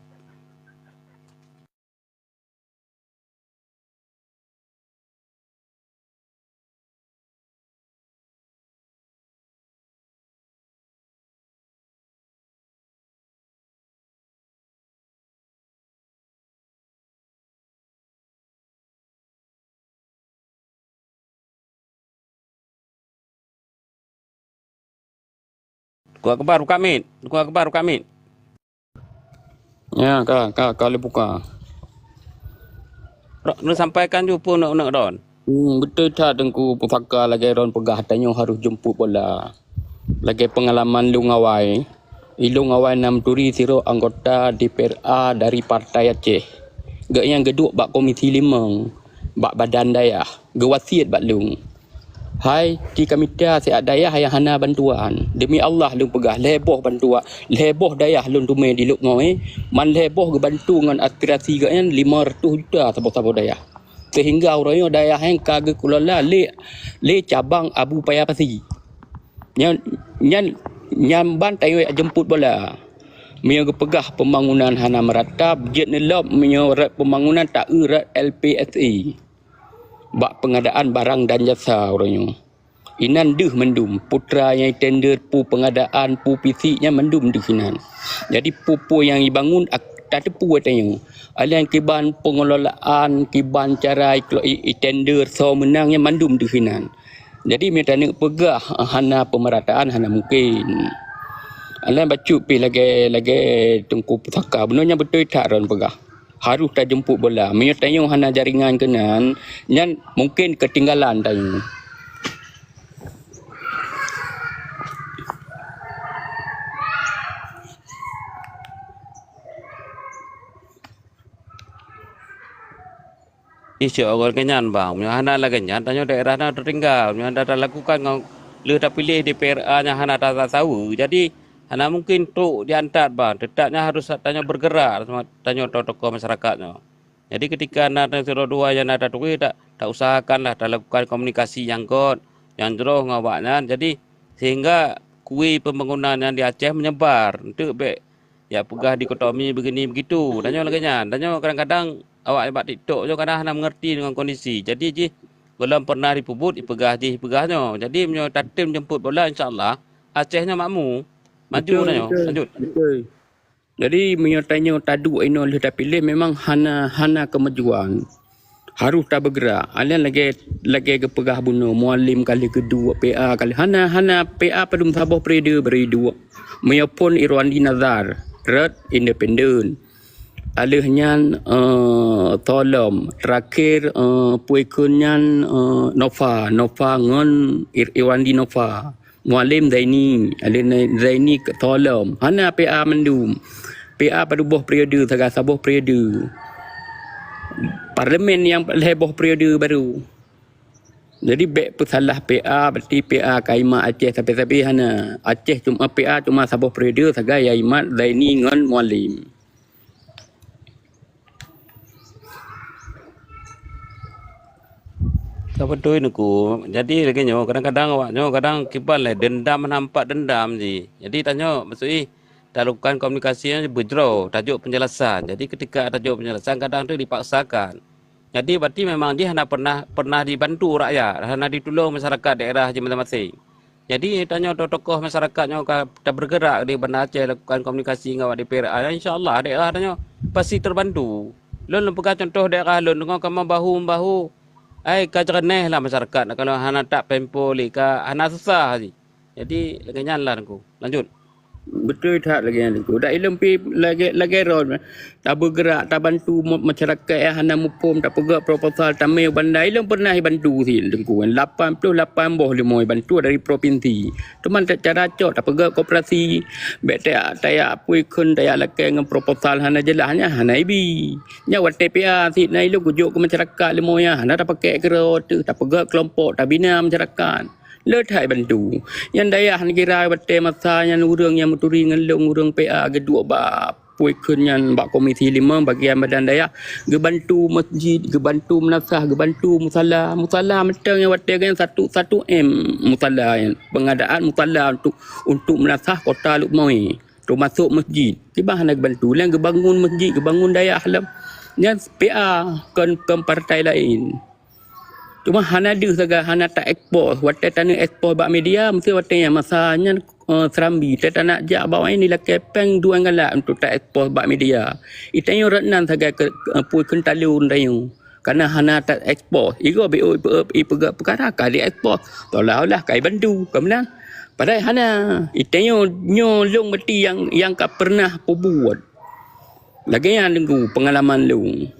Teungku Akbar, buka mic. Teungku Akbar, buka mic. Ya, ka, ka, ka lheueh buka. Ro-, neusampaikan ju peue uneuk-uneuk droen. Hmm, beutôi that Teungku Pusaka lagèe droen peugah tanyoe harôh jemput bola. Lagèe peungalaman lôn awai, ilôn awai na meuturi sidroe anggota D P R A dari Partai Aceh. Gobnyan geuduek bak Komisi Limong, bak badan dayah, geuwasiet bak lôn. Hai, ci kamita siat dayah nyang hana bantuan. Demi Allah lôn peugah, lhèe boh bantuan, lhèe boh dayah lôn teumè di Lhokseumawe, man lhèe boh geubantu ngon aspirasi gobnyan lima reutôh juta saboh-saboh dayah. Sehingga uroe nyoe dayah nyan ka geukelola lé, lé cabang Abu Paya Pasi. Nyan, nyan, nyan ban tanyoe jak jemput bola. Meunyoe geupeugah pembangunan hana meurata, jeuet neulop meunyoe rot pembangunan taeu rot L P S A. Bak pengadaan barang dan jasa uroe nyoe. Inan deuh mandum, putra nyang tender, peue pengadaan, peue fisik nyan mandum deuh inan. Jadi peue-peue nyang ibangun ak-, tateupeue tanyoe. Alèh kiban pengelolaan, kiban cara iklo-, i, i tender, soe meunang nyan mandum deuh inan. Jadi meunyoe taneuk peugah hana pemerataan, hana mungkin. Alèh bacut pih lagèe, lagèe Teungku Pusaka, bunoe nyan beutôi that droen peugah. Harôh tajemput bola. Meunyoe tanyoe hana jaringan keunan, nyan mungkin keutinggalan tanyoe. Ih, cok awai lagèe nyan, bang. Meunyoe hana lagèe nyan, tanyoe daerah na teutinggai. Meunyoe hana talakukan ngon lheueh tapiléh D P R A nyang hana ta-, tasaweue, jadi hana mungken trok diangkat, bang. Teutap nyan harôh tanyoe bergerak, tanyoe tokoh-tokoh masyarakat nyoe. Jadi, ketika na sidroe dua nyang na tatuwéh, ta-, tausahakanlah talakukan komunikasi nyang göt, nyang jroh ngon awaknyan. Jadi, sehingga kue pembangunan nyang di Aceh menyebar. Enteuk bèk jak peugah dikotomi begini begitu. Tanyoe lagèe nyan. Tanyoe kadang-kadang awak bak TikTok nyoe kadang hana mengerti dengan kondisi. Jadi jih gohlom pernah dipeubuet, ipeugah jih, ipeugah nyoe. Jadi meunyoe tatem jemput bola, insya Allah Aceh nyoe makmu. Maju betul, tanyoe. Betul. Lanjut. Betul. Jadi meunyoe tanyoe taduek inoe lheueh tapiléh memang hana, hana kemajuan. Harôh tabeugerak. Alèh lagèe, lagèe geupeugah bunoe, Mualem ka lheueh geuduek, P A ka lheueh. Hana, hana P A padum saboh periode bri duek. Meunyoe phon Irwandi Nazar, rot independen. Alheuh nyan, eh, Tolom. Terakhir, eh, peue kheun nyan, eh, Nova. Nova ngon Ir-, Irwandi Nova. Mualem Zaini, Alin Zaini ke Tolom. Hana P A mandum. P A padum boh periode, sagai saboh periode. Parlemen nyang lhèe boh periode baru. Jadi bèk peusalah P A, berarti P A ka imat Aceh sabe-sabe, hana. Aceh cuma P A cuma saboh periode, sagai nyang imat Zaini ngon Mualem. Beutôi Teungku. Jadi lagèe nyoe, kadang-kadang awak nyoe kadang kiban lé dendam hana meupat dendam jih. Jadi tanyoe maksud jih talakukan komunikasi nyan beujroe, tajok penjelasan. Jadi ketika tajok penjelasan kadang tu dipaksakan. Jadi berarti memang jih hana pernah pernah dibantu rakyat, hana ditulông masyarakat daerah jih maséng-maséng. Jadi tanyoe tokoh-tokoh masyarakat nyoe ka tabeureugerak di Banda Aceh lakukan komunikasi ngon awak D P R A, insya Allah daerah tanyoe pasti teubantu. Lôn lôn peugah contoh daerah lôn deungon kamoe bahu-bahu, ai ka jeureunéh lah masyarakat, kalau hana that pempho lé ka hana susah jih. Jadi lagèe nyan lah Teungku. Lanjut. Beutôi that lagèe nyan Teungku. Dak ilôn pi lagèe lagèe ron. Tabeureugerak, tabantu ma-, masyarakat nyang hana muphom, tapeugah proposal, tamé u banda. Ilôn pernah ibantu sit Teungku, lapan ploh lapan boh leumo ibantu dari provinsi. Teuma ta-, cara cok tapeugah koperasi, bèk tajak, tajak apui kheun, tajak lakèe ngon proposal hana jeulaih nyan, hana ibi. Nyan watèe P A sit na ilôn kujok keu masyarakat leumo nyan, hana tapakék keudroe teuh, tapeugah keulompok, tabina masyarakat. Le that ibantu. Nyan dayah neukira watèe masa nyan ureueng nyang meuturi ngon lôn, ureueng P A geuduek bak apui kheun nyan bak komisi lima bagian badan dayah, geubantu masjid, geubantu meunasah, geubantu musala. Musala mantong nyang watèe nyan satu, satu M musala nyan. Pengadaan musala untuk, untuk meunasah kota Lhokseumawe, teumasok masjid. Kiban hana geubantu. Lom geubangun masjid, geubangun dayah lom. Nyan P A, kon, kon partai laén. Cuma hana deuh sagai hana ta-expose. Watèe taneuk expose bak media, meusti watèe nyan masa nyan, eh, Serambi. Watèe taneuk jak bak awaknyan dilakèe pèng dua galak untuk ta-expose bak media. Itanyoe rot nan sagai keu, eh, pui kheun talon tanyoe. Karena hana ta-expose. Igoe B O ipe-, ipeugah peukara ka di-expose. Seolah-olah ka ibantu, ka meunan. Padahai hana. Itanyoe nyoe lôn meuti nyang, nyang ka pernah peubuet. Lagèe nyan Teungku pengalaman lôn.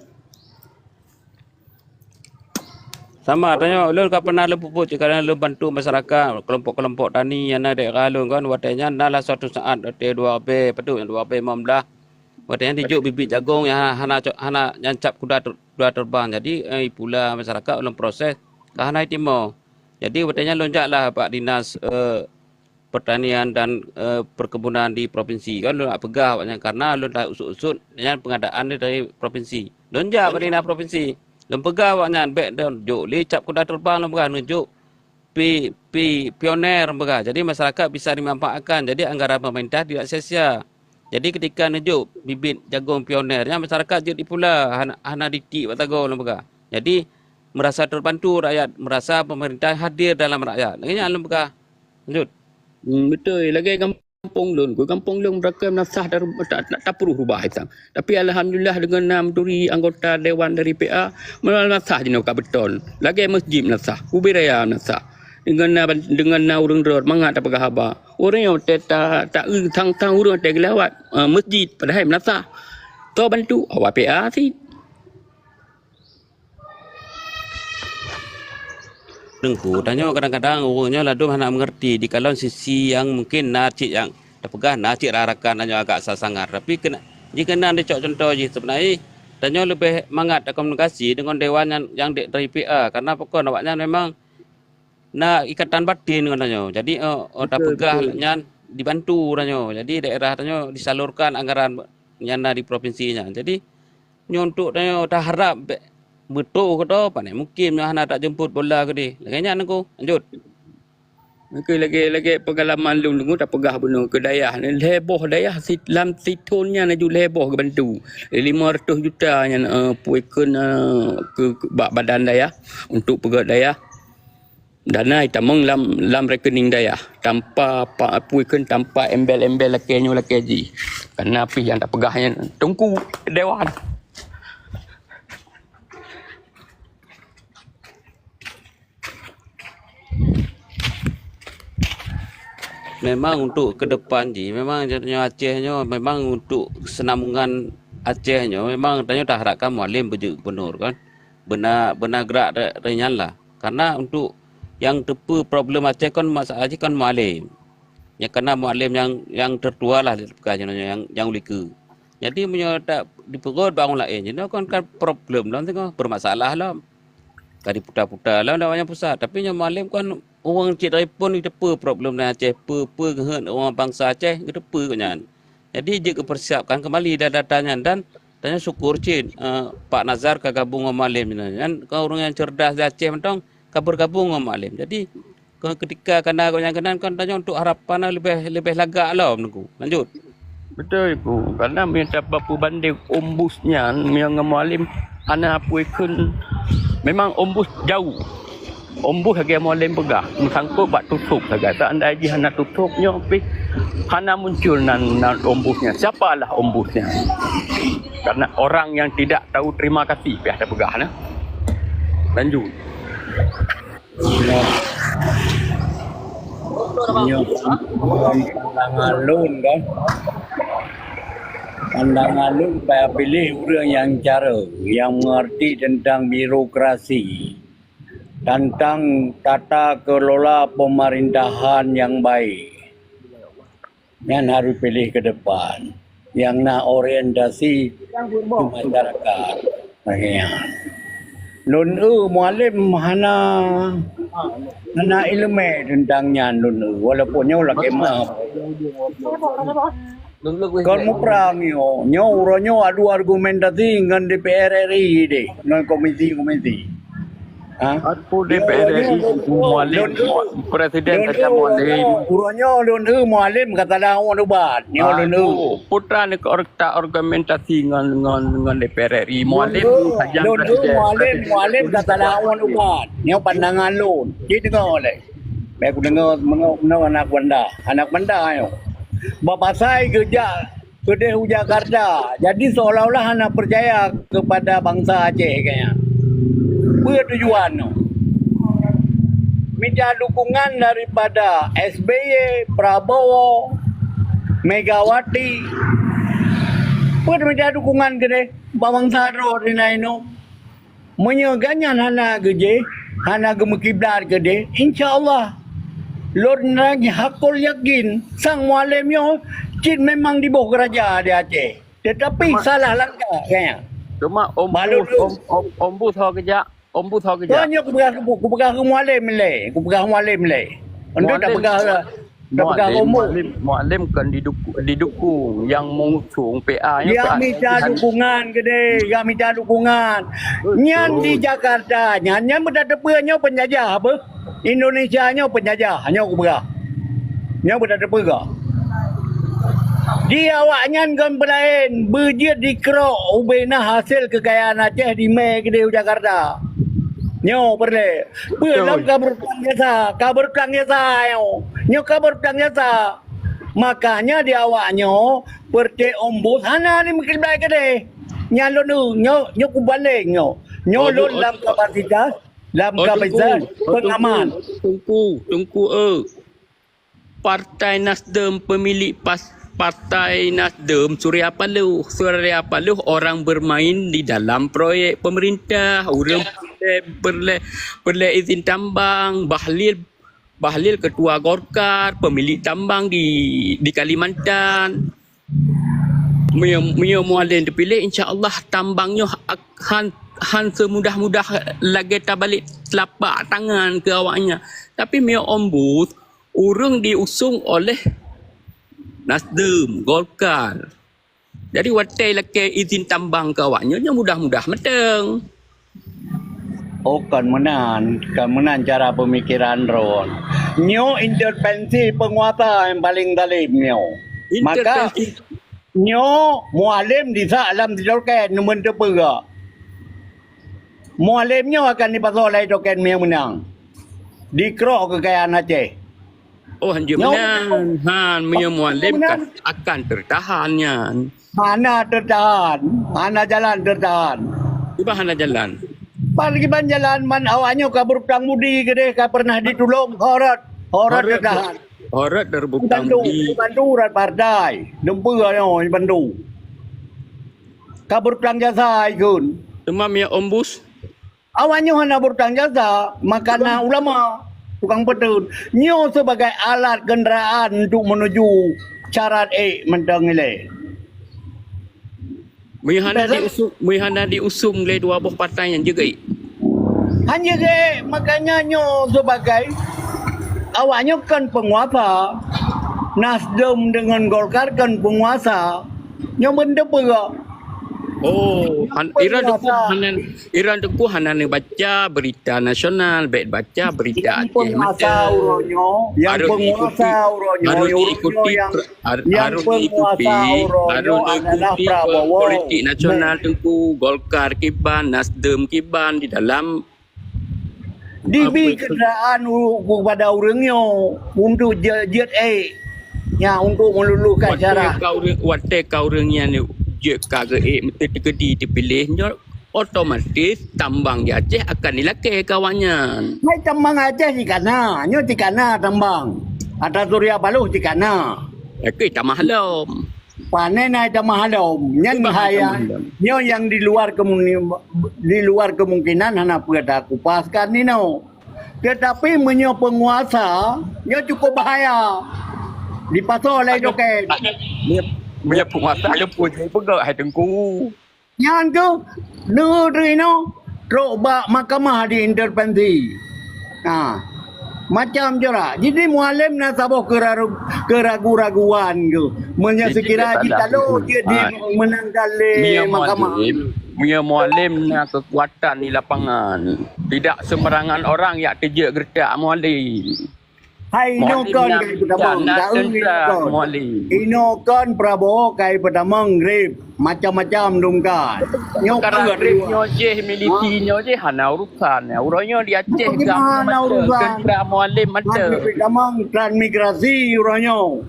Sama, tanyoe lôn ka pernah lôn peubuet, kadang lôn bantu masyarakat, kelompok-kelompok tani nyang na daerah lôn kan, watèe nyan na lah suatu saat, watèe dua abèe, padub nyan, dua abèe limong blah. Watèe nyan dijok bibit jagong nyang hana, hana co-, hana nyang cap kuda ter-, kuda terbang. Jadi, eh, ipula masyarakat lôn proses, ka hana itimoe. Jadi, watèe nyan lôn jak lah bak dinas, eh, pertanian dan, eh, perkebunan di provinsi. Kan lôn nak peugah awaknyan, karena lôn tausut-usut nyan pengadaan ni dari provinsi. Lôn jak bak dinas provinsi. Lôn peugah awaknyan, bèk lôn jok lé cap kuda terbang lôn peugah, neujok pi-, pi-, pioner lôn peugah. Jadi masyarakat bisa dimanfaatkan. Jadi anggaran pemerintah tidak sia-sia. Jadi ketika neujok bibit jagong pioner nyan, masyarakat jeuet ipula, hana, hana ditiek bak sagoe lôn peugah. Jadi merasa terbantu rakyat, merasa pemerintah hadir dalam rakyat. Lagèe nyan lôn peugah. Lanjut. Hmm, beutôi. Lagèe gampông lôn, keu gampông lôn meurakan meunasah ta-, ta-, ta-, tapeuruh rubah itam. Tapi alhamdulillah deungon na meuturi anggota dewan dari P A, meunasah jinoe ka beutôi. Lagèe masjid meunasah, ubé raya meunasah. Deungon na ban-, deungon na ureueng rot mangat tapeugah haba. Ureueng nyoe ta-, ta-, ta-, tang-tang ureueng watèe geulewat, eh, masjid padahai meunasah. Toh bantu awak P A sit. Teungku, tanyoe kadang-kadang ureueng nyoe ladôm hana meungerti, dikalon sisi nyang mungken na cit nyang tapeugah, na cit rakan-rakan tanyoe agak sa-, sangat. Tapi keuna-, jikeunan dicok cuntoh jih, seubeuna jih tanyoe leubeh mangat takomunikasi deungon dewan nyang, nyang di-, dari P A, karena pakon awaknyan memang na ikatan batin ngon tanyoe. Jadi, eh, eh, tapeugah nyan dibantu tanyoe. Jadi daerah tanyoe disalurkan anggaran nyang na di provinsi nyan. Jadi nyoe untuk tanyoe taharap bèk beutôi keudroe, pane mungkin nyoe hana tajeumput bola keudeh. Lagèe nyan Teungku, lanjut. Oke, lagèe, lagèe pengalaman lôn Teungku tapeugah bunoe keu dayah ni, lhèe boh dayah sit-, lam sithon nyan laju lhèe boh geubantu. Lima ratus juta nyan, eh, pue kheun, eh, keu, keu bak badan dayah untuk peugöt dayah. Dana itamong lam, lam rekening dayah tanpa pa-, pue kheun tanpa embel-embel lakèe nyoe lakèe jih. Karena pih nyang tapeugah nyan Teungku Dewan. Memang untuk ke depan jih, memang nyoe Aceh nyoe, memang untuk kesinambungan Aceh nyoe, memang tanyoe taharapkan Mualem beujeuet gubernur kan. Beuna, beuna gerak dari, dari nyan lah. Karena untuk nyang teupeu problem Aceh kan masalah jih kan Mualem. Nyang kana Mualem nyang, nyang tertua lah, nyang, nyang ulikeue. Jadi meunyoe tak dipeugöt bak ureueng laén, jinoe kan, kan problem lom singoh, bermasalah lom. Ka diputa-puta lom lam pusat. Tapi nyoe Mualem kan ureueng cit dari phon jiteupeu problem dan Aceh, peue-peue geuheuet ureueng bansa Aceh, geuteupeue keu nyan. Jadi jeuet geupersiapkan kembali data-data nyan dan tanyoe syukur cit, eh, Pak Nazar ka gabung ngon Mualem nyan. Nyan kan ureueng nyang cerdas di Aceh mantong, ka bergabung ngon Mualem. Jadi, ke-, ketika kana gobnyan keunan kan tanyoe untuk harapan leubeh, leubeh lagak lom, Teungku. Lanjut. Beutôi, Teungku. Karena meunyoe tapeubandeng Ombus nyan, meunyoe ngon Mualem hana apui kheun, memang Ombus jauh. Ombus lagèe Mualem peugah, meusangkot bak tutôp sagai. Seandai jih hana tutôp nyoe pih hana muncul nan, nan Ombus nyan. Siapalah Ombus nyan? Karena orang yang tidak tahu terima kasih, pih ada peugah, nah. Lanjut. Nyoe pandangan lôn kan. Pandangan lôn, payah piléh ureueng nyang cara, nyang mengerti tentang birokrasi, tentang tata kelola pemerintahan yang baik. Nyan harus piléh ke depan, nyang na orientasi keu masyarakat. Lôn eu Mualem hana, hana ileumèe teuntang nyan lôn eu, walaupun nyoe lakèe maaf. Kon muprang nyoe, nyoe uroe nyoe adu argumentasi ngon D P R R I deh, ngon komisi-komisi. Ha? Atu D P R R I, Mualem, Presiden saja Mualem. Uroe nyoe lôn eu Mualem ka salah awak ubat. Nyoe lôn eu. Putra ni ke ta argumentasi ngon, ngon, ngon D P R R I. Mualem saja Presiden. Mualem, Mualem ka salah awak ubat. Nyoe pandangan lôn. Cit deungoe lé. Bèk kudeungoe, meungoe, meungoe anak banda. Anak banda nyoe. Bak pasai geujak keudeh u Jakarta. Jadi seolah-olah hana percaya kepada bangsa Aceh kayaknya. Peue tujuan nyoe? Mita dukungan daripada S B Y, Prabowo, Megawati. Peue mita dukungan keudeh bak bangsa droe di laén nyoe? Meunyoe gobnyan hana geujeh, hana geumeu kiblat keudeh, insya Allah, lôn nyan hakul yakin, sang Mualem nyoe cit memang diboh raja di Aceh. Tetapi salah langkah, kan? Cuma Om Bus, Om, Om, Om Bus ho geujak, Om Bus ho geujak. Nyoe kupeugah, kupeugah keu Mualem lé, kupeugah Mualem lé. Untuk tak peugah lah. Mualem, Mualem, Mualem kan diduku-, didukung nyang mengusung P A nyoe. Nyang mita dukungan keudeh, nyang mita dukungan. Nyan di Jakarta, nyan, nyan beutateupeue nyoe penjajah beuh. Indonesia nyoe penjajah, nyoe kupeugah. Nyoe beutateupeue. Di awaknyan kon peulaén, beujeuet dikrok ubé na hasil kekayaan Aceh dimè keudeh u Jakarta. Nyoe peureulèe. Peue lom ka beurutang jasa, ka beurutang jasa nyoe. Nyoe ka beurutang jasa. Makanya di awak nyoe, peureté Om Bus hana ni meukeulbai keudeh. Nyan lôn nyoe, nyoe kubaleng nyoe. Nyoe lôn lam kapasitas, lam kapasitas pengaman. Teungku, Teungku, eh. Partai Nasdem pemilik pas-, Partai Nasdem Surya Paloh. Surya Paloh orang bermain di dalam proyek pemerintah. Ureueng peureulèe, peureulèe, peureulèe izin tambang. Bahlil, Bahlil ketua Golkar, pemilik tambang di, di Kalimantan. Meunyoe, meunyoe Mualem teupiléh, insya Allah tambang nyoe ak-, han, han seumudah-mudah lagèe tabalek telapak tangan keu awaknyan. Tapi meunyoe Om Bus, ureueng diusung oleh Nasdem, Golkar. Jadi watèe lakèe izin tambang keu awaknyoe, nyoe mudah-mudah mantong. Oh, kon meunan, kon meunan cara peumikiran droen. Nyoe intervensi peunguasa nyang paleng zalim nyoe. Maka nyoe Mualem disak lam sitoken, neumeun teupeugah. Mualem nyoe akan dipasoe lam sitoken meunyoe meunang. Dikrok keukayaan Aceh. Oh, hanjeuet meunan. Han, meunyoe Mualem kan akan teutahan nyan. Hana teutahan, hana jalan teutahan. Kiban hana jalan? Ban kiban jalan, man awaknyoe ka beurutang budi keudeh, ka pernah ditulông, horot, horot teutahan. Horot dan beurutang budi. Dibantu, dibantu urat partai. Dumpeue nyoe dibantu. Ka beurutang jasa ikheun. Teuma meunyoe Om Bus? Awaknyoe hana beurutang jasa, maka na ulama, tukang peuteun. Nyoe sebagai alat kenderaan untuk menuju syarat ék mantong ilèe. Meunyoe hana diusung, meunyoe hana diusung lé dua boh partai nyan jeuet. Hana jeuet, makanya nyoe sebagai awaknyoe kan penguasa, Nasdem dengan Golkar kan penguasa. Nyoe benda peugah. Oh, han, Iran Teungku hana, Iran Teungku hana neubaca berita nasional, bèk baca berita Aceh mantong. Nyang penguasa uroe nyoe, nyang penguasa uroe nyoe, harus diikuti, nyang penguasa uroe nyoe adalah Prabowo. Politik nasional Teungku, Golkar kiban, Nasdem kiban di dalam Dibi keudraan u-, kepada ureuëng nyoe untuk jeuet, jeuet ék. Nya untuk meululuhkan syarat. Watèe ka ureuëng, watèe ka ureuëng nyan jeuet ka geuék, meuteukedi teupiléh nyoe, otomatis tambang di Aceh akan dilakée keu awaknyan. Hai tambang Aceh jikana, nyoe jikana tambang. Ata Surya Paloh jikana. Lakée tamah lom. Panen hai tamah lom. Nyan hai nyoe nyang di luar kemuni-, di luar kemungkinan hana peue takupas kan nino. Tetapi meunyoe penguasa, nyoe cukup bahaya. Dipasoe lé dokét. Meunyoe penguasa, nyoe pun peugah hai Teungku. Nyan keuh, neutrino trok bak mahkamah diintervensi. Ha. Macam jora. Jadi Mualem na saboh keuraru-, keragu-raguan keuh. Meunyoe sekira jitalo jeuet dimenangkan lé mahkamah. Meunyoe Mualem na kekuatan di lapangan, tidak sembarangan orang yak teujeuet geuretak Mualem. Hai inoe kon kai peutamong, inoe kon Prabowo kai peutamong grip macam-macam dum kan. Nyoe grip nyoe jih milisi nyoe jih hana urusan. Uroe nyoe di Aceh hana urusan. Tentara Mualem mantong. Transmigrasi uroe nyoe.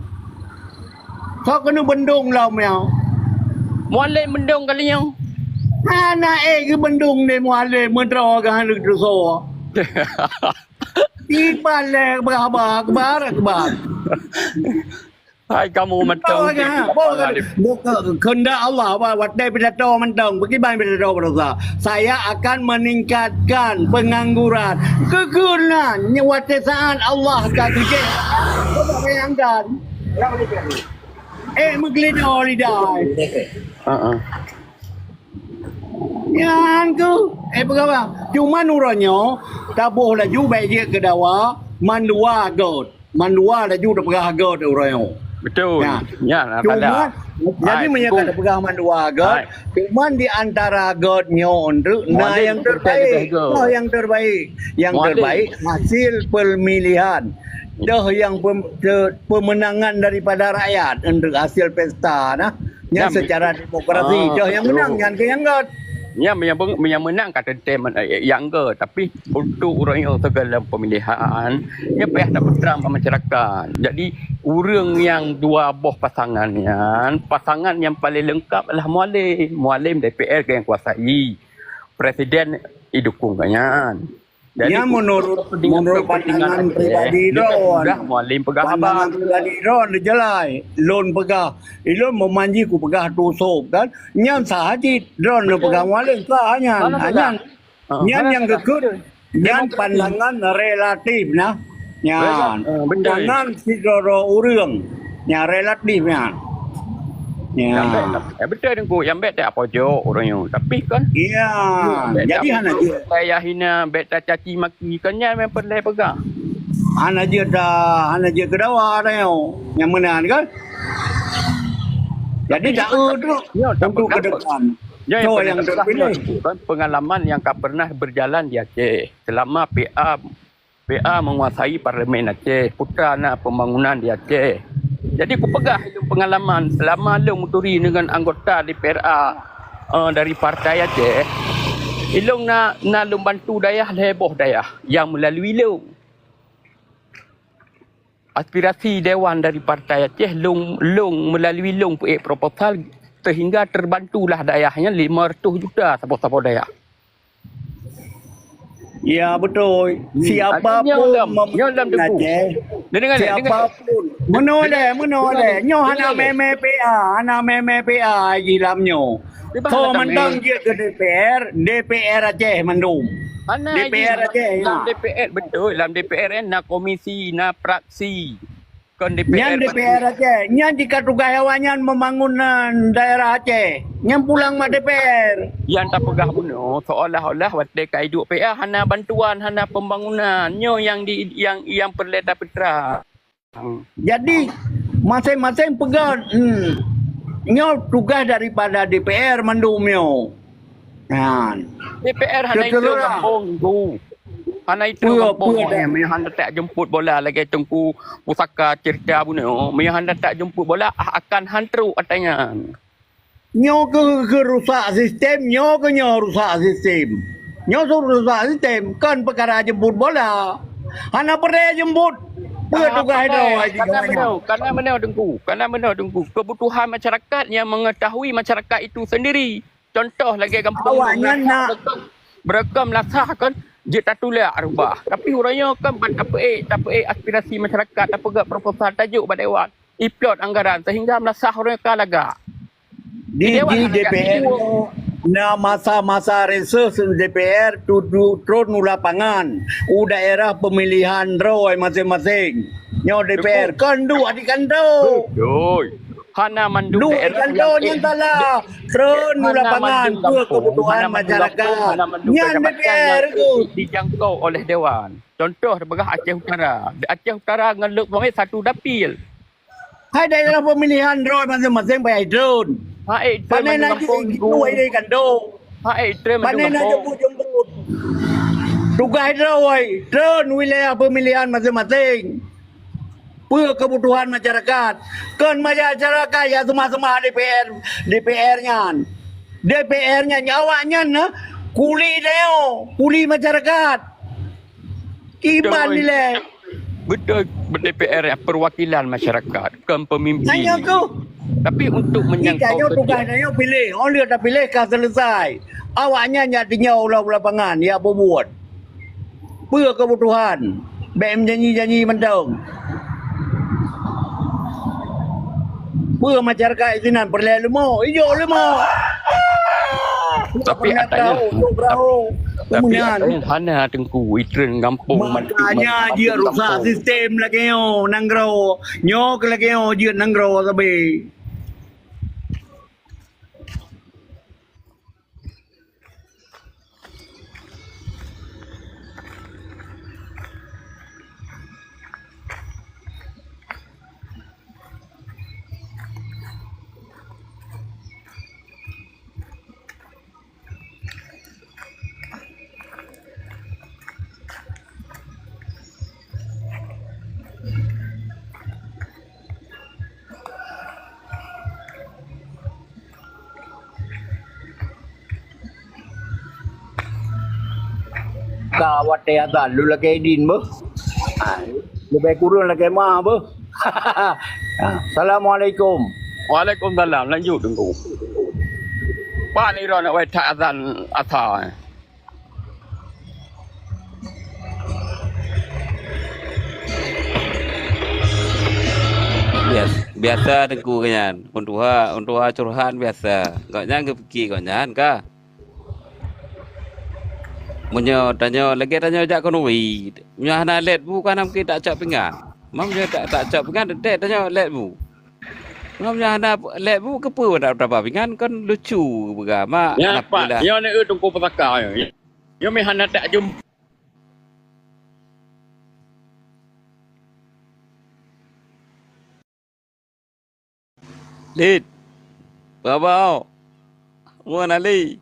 Soe keuneuk bendong lom nyoe? Mualem bendong kali nyoe. Hana ék geubendong lé Mualem meudroe keu hana teusoe. Iban lé bah, bah, akbar, akbar. Hai kamu mantong. Bukan kehendak Allah, bah, watèe pidato mantong, bagaimana pidato baroesa? Saya akan meningkatkan pengangguran. Keukeuna watèe saat Allah ka geujeh. Coba bayangkan. Eh, meuglido lidai. Heeh. Nyan tu, eh, peugah bang. Cuman uroe nyoe, taboh laju bèk jeuet keu dawa, mandua göt. Mandua laju tapeugah göt uroe nyoe. Betul. Nyan. Nyan, cuman, jadi meunyoe ka tapeugah mandua göt, cuman di antara göt nyoe na nyang terbaik. Nah, nyang terbaik. Nyang terbaik hasil pemilihan. Dah nyang pem-, te-, pemenangan daripada rakyat untuk hasil pesta nah. Nyan secara demokrasi, ah, dah nyang menang nyan keuh nyang göt. Nyan nyang, nyang menang ka teuntèe men-, eh, nyang göt, tapi untuk ureuëng nyang teuka dalam pemilihan, nyan payah tapeutrang bak masyarakat. Jadi ureuëng nyang dua boh pasangan nyan, pasangan nyang paling lengkap adalah Mualem. Mualem D P R nyang kuasai. Presiden idukung gobnyan. Jadi, nyan menurut, menurut pandangan pribadi droen. Mualem peugah haba. Pandangan pribadi droen jeulai. Lôn peugah, ilôn memanji kupeugah tusôb kan. Nyan sah cit droen neupeugah Mualem sah nyan. Nyan nyang geukheun. Nyan pandangan relatif nah. Nyan. Pandangan sidroe ureuëng. Nyan relatif nyan. Ya. Nyang bèk, eh, beutôi Teungku, nyang bèk tak pojok ureuëng nyoe. Tapi kan, ya, jadi hana jeuet. Saya hina, bèk tak caci maki, kan nyan memang peureulèe peugah. Hana jeuet dah, hana jeuet keu dawa dah nyoe. Nyang meunan kan? Jadi tak eu tu untuk ke depan. Ya, yang pernah terpilih. Kan pengalaman yang ka pernah berjalan di Aceh selama P A P A menguasai Parlemen Aceh, putra na pembangunan di Aceh. Jadi kupeugah ilôn pengalaman selama lôn meuturi dengan anggota D P R A, eh, dari Partai Aceh, ilôn na, na lôn bantu dayah lhèe boh dayah yang melalui lôn. Aspirasi dewan dari Partai Aceh lôn, lôn melalui lôn peuék proposal sehingga terbantulah dayah nyan lima ratus juta saboh-saboh dayah. Ya, beutôi. Siapa pun memimpin Aceh, siapa pun. Meunoe lé, meunoe lé. Nyoe hana mé-mé P A, hana mé-mé P A jilam nyoe. Soe mantong jeuet keu D P R, D P R Aceh mandum. D P R Aceh, lam D P R, beutôi. Lam D P R na komisi, na fraksi. Kon D P R. Nyan D P R Aceh. Nyan jika tugaih awaknyan membangun, eh, daerah Aceh. Nyan pulang bak D P R. Nyang tapeugah bunoe seolah-olah watèe ka iduek P A hana bantuan, hana pembangunan. Nyoe nyang di, nyang, nyang peureulèe tapeutra. Jadi, masing-masing peugah, hmm, Nyoe tugaih daripada D P R mandum nyoe. Nyan. D P R hana itu gampông, Teungku. Hana itu gampông, eh, meuhan tak jemput bola lagèe Teungku pusaka cerita bunoe. Meuhan tak jemput bola, ah, akan han trôk ata nyan. Nyoe keuh, keuh rusak sistem, nyoe keuh nyoe rusak sistem. Nyoe su rusak sistem, kon peukara jemput bola. Hana peureulèe jemput. Peue tugaih droe? Kana meunoe, kana meunoe Teungku, kana meunoe Teungku. Kebutuhan masyarakat nyang mengetahui masyarakat itu sendiri. Contoh lagèe gampông awaknyan nak beureukom lasah kan jeuet tatulak rubah. Tapi uroe nyoe kan ban tapeuék, tapeuék aspirasi masyarakat, tapeugah proposal tajok bak dewan. Iplot anggaran sehingga meulasah uroe nyoe ka lagak. Di, di D P R nyoe na masa-masa reses D P R tu, tu, tron u lapangan, u daerah pemilihan droe masing-masing. Nyoe D P R kon duek di kanto. Beutôi. Hana mandum daerah nyang salah. Tron u lapangan peue kebutuhan masyarakat. Nyan D P R tu dijangkau oleh dewan. Contoh, peugah Aceh Utara. Di Aceh Utara ngon Lhokseumawe satu dapil. Hai daerah pemilihan droe masing-masing payah itron. Hai itron. Panen aja itu ai kandong. Hai itron. Panen aja jemput-jemput. Tugaih droe, tron wilayah pemilihan masing-masing. Peue kebutuhan masyarakat? Kon masyarakat ya seumah-seumah D P R, D P R nyan. D P R nyan awaknyan na kuli tanyoe, kuli masyarakat. Kiban nilai. Beutôi, D P R perwakilan masyarakat, kon pemimpin. Tapi untuk menyangkau tugas, nyoe piléh, oh lheueh tapiléh ka selesai. Awaknyan nyak tinggai ulah lapangan, ya bubuet. Peue kebutuhan? Bèk meujanji-janji mantong. Peue masyarakat sinan peureulèe leumo? Ijok leumo. Tapi atanya, tapi hana Teungku, itren gampông. Makanya jeuet rusak sistem lagèe nyoe nanggroe. Nyoe keu lagèe nyoe jeuet nanggroe sabe. Ka watèe azan lôn lakèe idin beuh. Ha, leubeh kureueng lakèe ma beuh. Assalamualaikum. Waalaikumsalam. Lanjut Teungku. Pat nirôn nak wai that azan asa. Bias-, biasa Teungku nyan. Untuk ha, untuk ha curhat biasa. Gobnyan geupike gobnyan ka. Meunyoe tanyoe, lagèe tanyoe jak keuneuk, meunyoe hana lét bu, ka na mungken tak cok pingan. Meunyoe tak, tak cok pingan, teuntèe tanyoe lét bu. Meunyoe hana lét bu, keupeue tak taba pingan, kon lucu peugah, mak. Nyan pat, nyoe neu Teungku Pusaka nyoe. Nyoe meuhana tak jumpa. Lid. Babau. Muan Ali.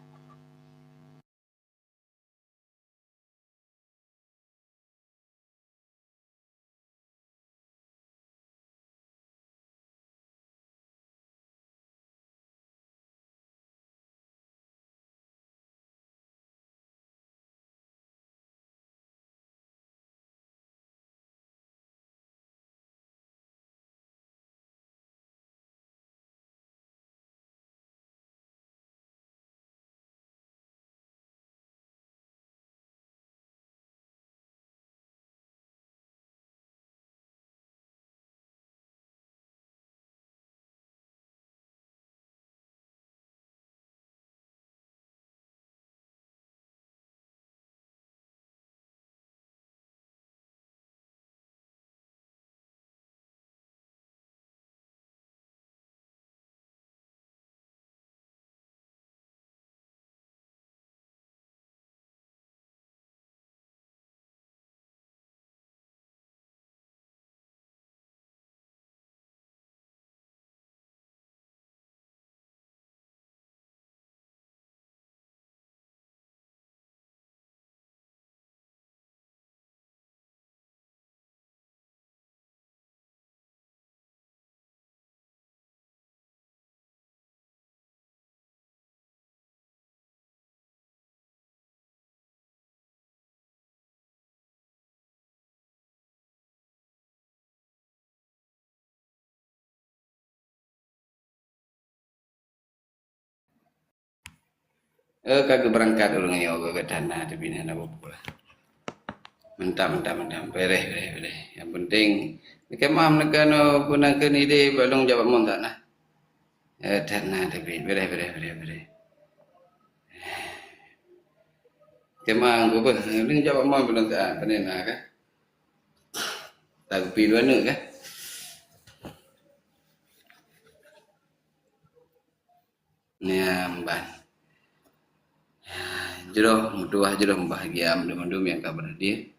Eh, ka geubeurangkat ureuëng nyoe geuh, gata na tapi na buku lah. Mantap, mantap, mantap. Beres, beres, beres. Yang penting, kemam nekan, oh, pun nak kena ide, belum jawab mon tak nah. Eh, tak nah tapi. Beres, beres, beres, beres. Kemam aku pun, belum jawab mon belum tak. Benar nah kan? Tak kupi dua nak kan? Nyan ban. Jroh, meutuwah jroh, bahagia mandum-mandum nyang ka berhadir.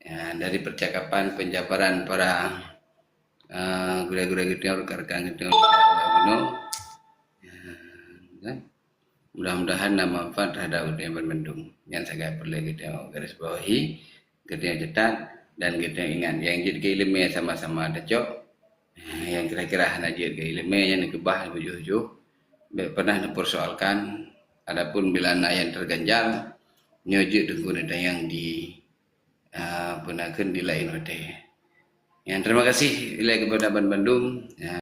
Ya, dari percakapan, penjabaran para, eh, gurée-gurée geutanyoe, rekan-rekan geutanyoe, para ulama bunoe. Ya, kan? Mudah-mudahan na manfaat terhadap geutanyoe banmandum. Nyan sagai peureulée geutanyoe garis bawahi, geutanyoe catat, dan geutanyoe ingat. Nyang jeuet keu iéleumé sama-sama tacok. Nyang kira-kira hana jeuet keu iéleumé nyan neukeubah beujoh-joh. Bék pernah neupersoalkan. Adapun bila na nyang terganjal, nyoe jeuet teungku neutanyong di, ah, peunakeun di laén watée. Nyan, terima kasih ilée kepada banmandum. Ya,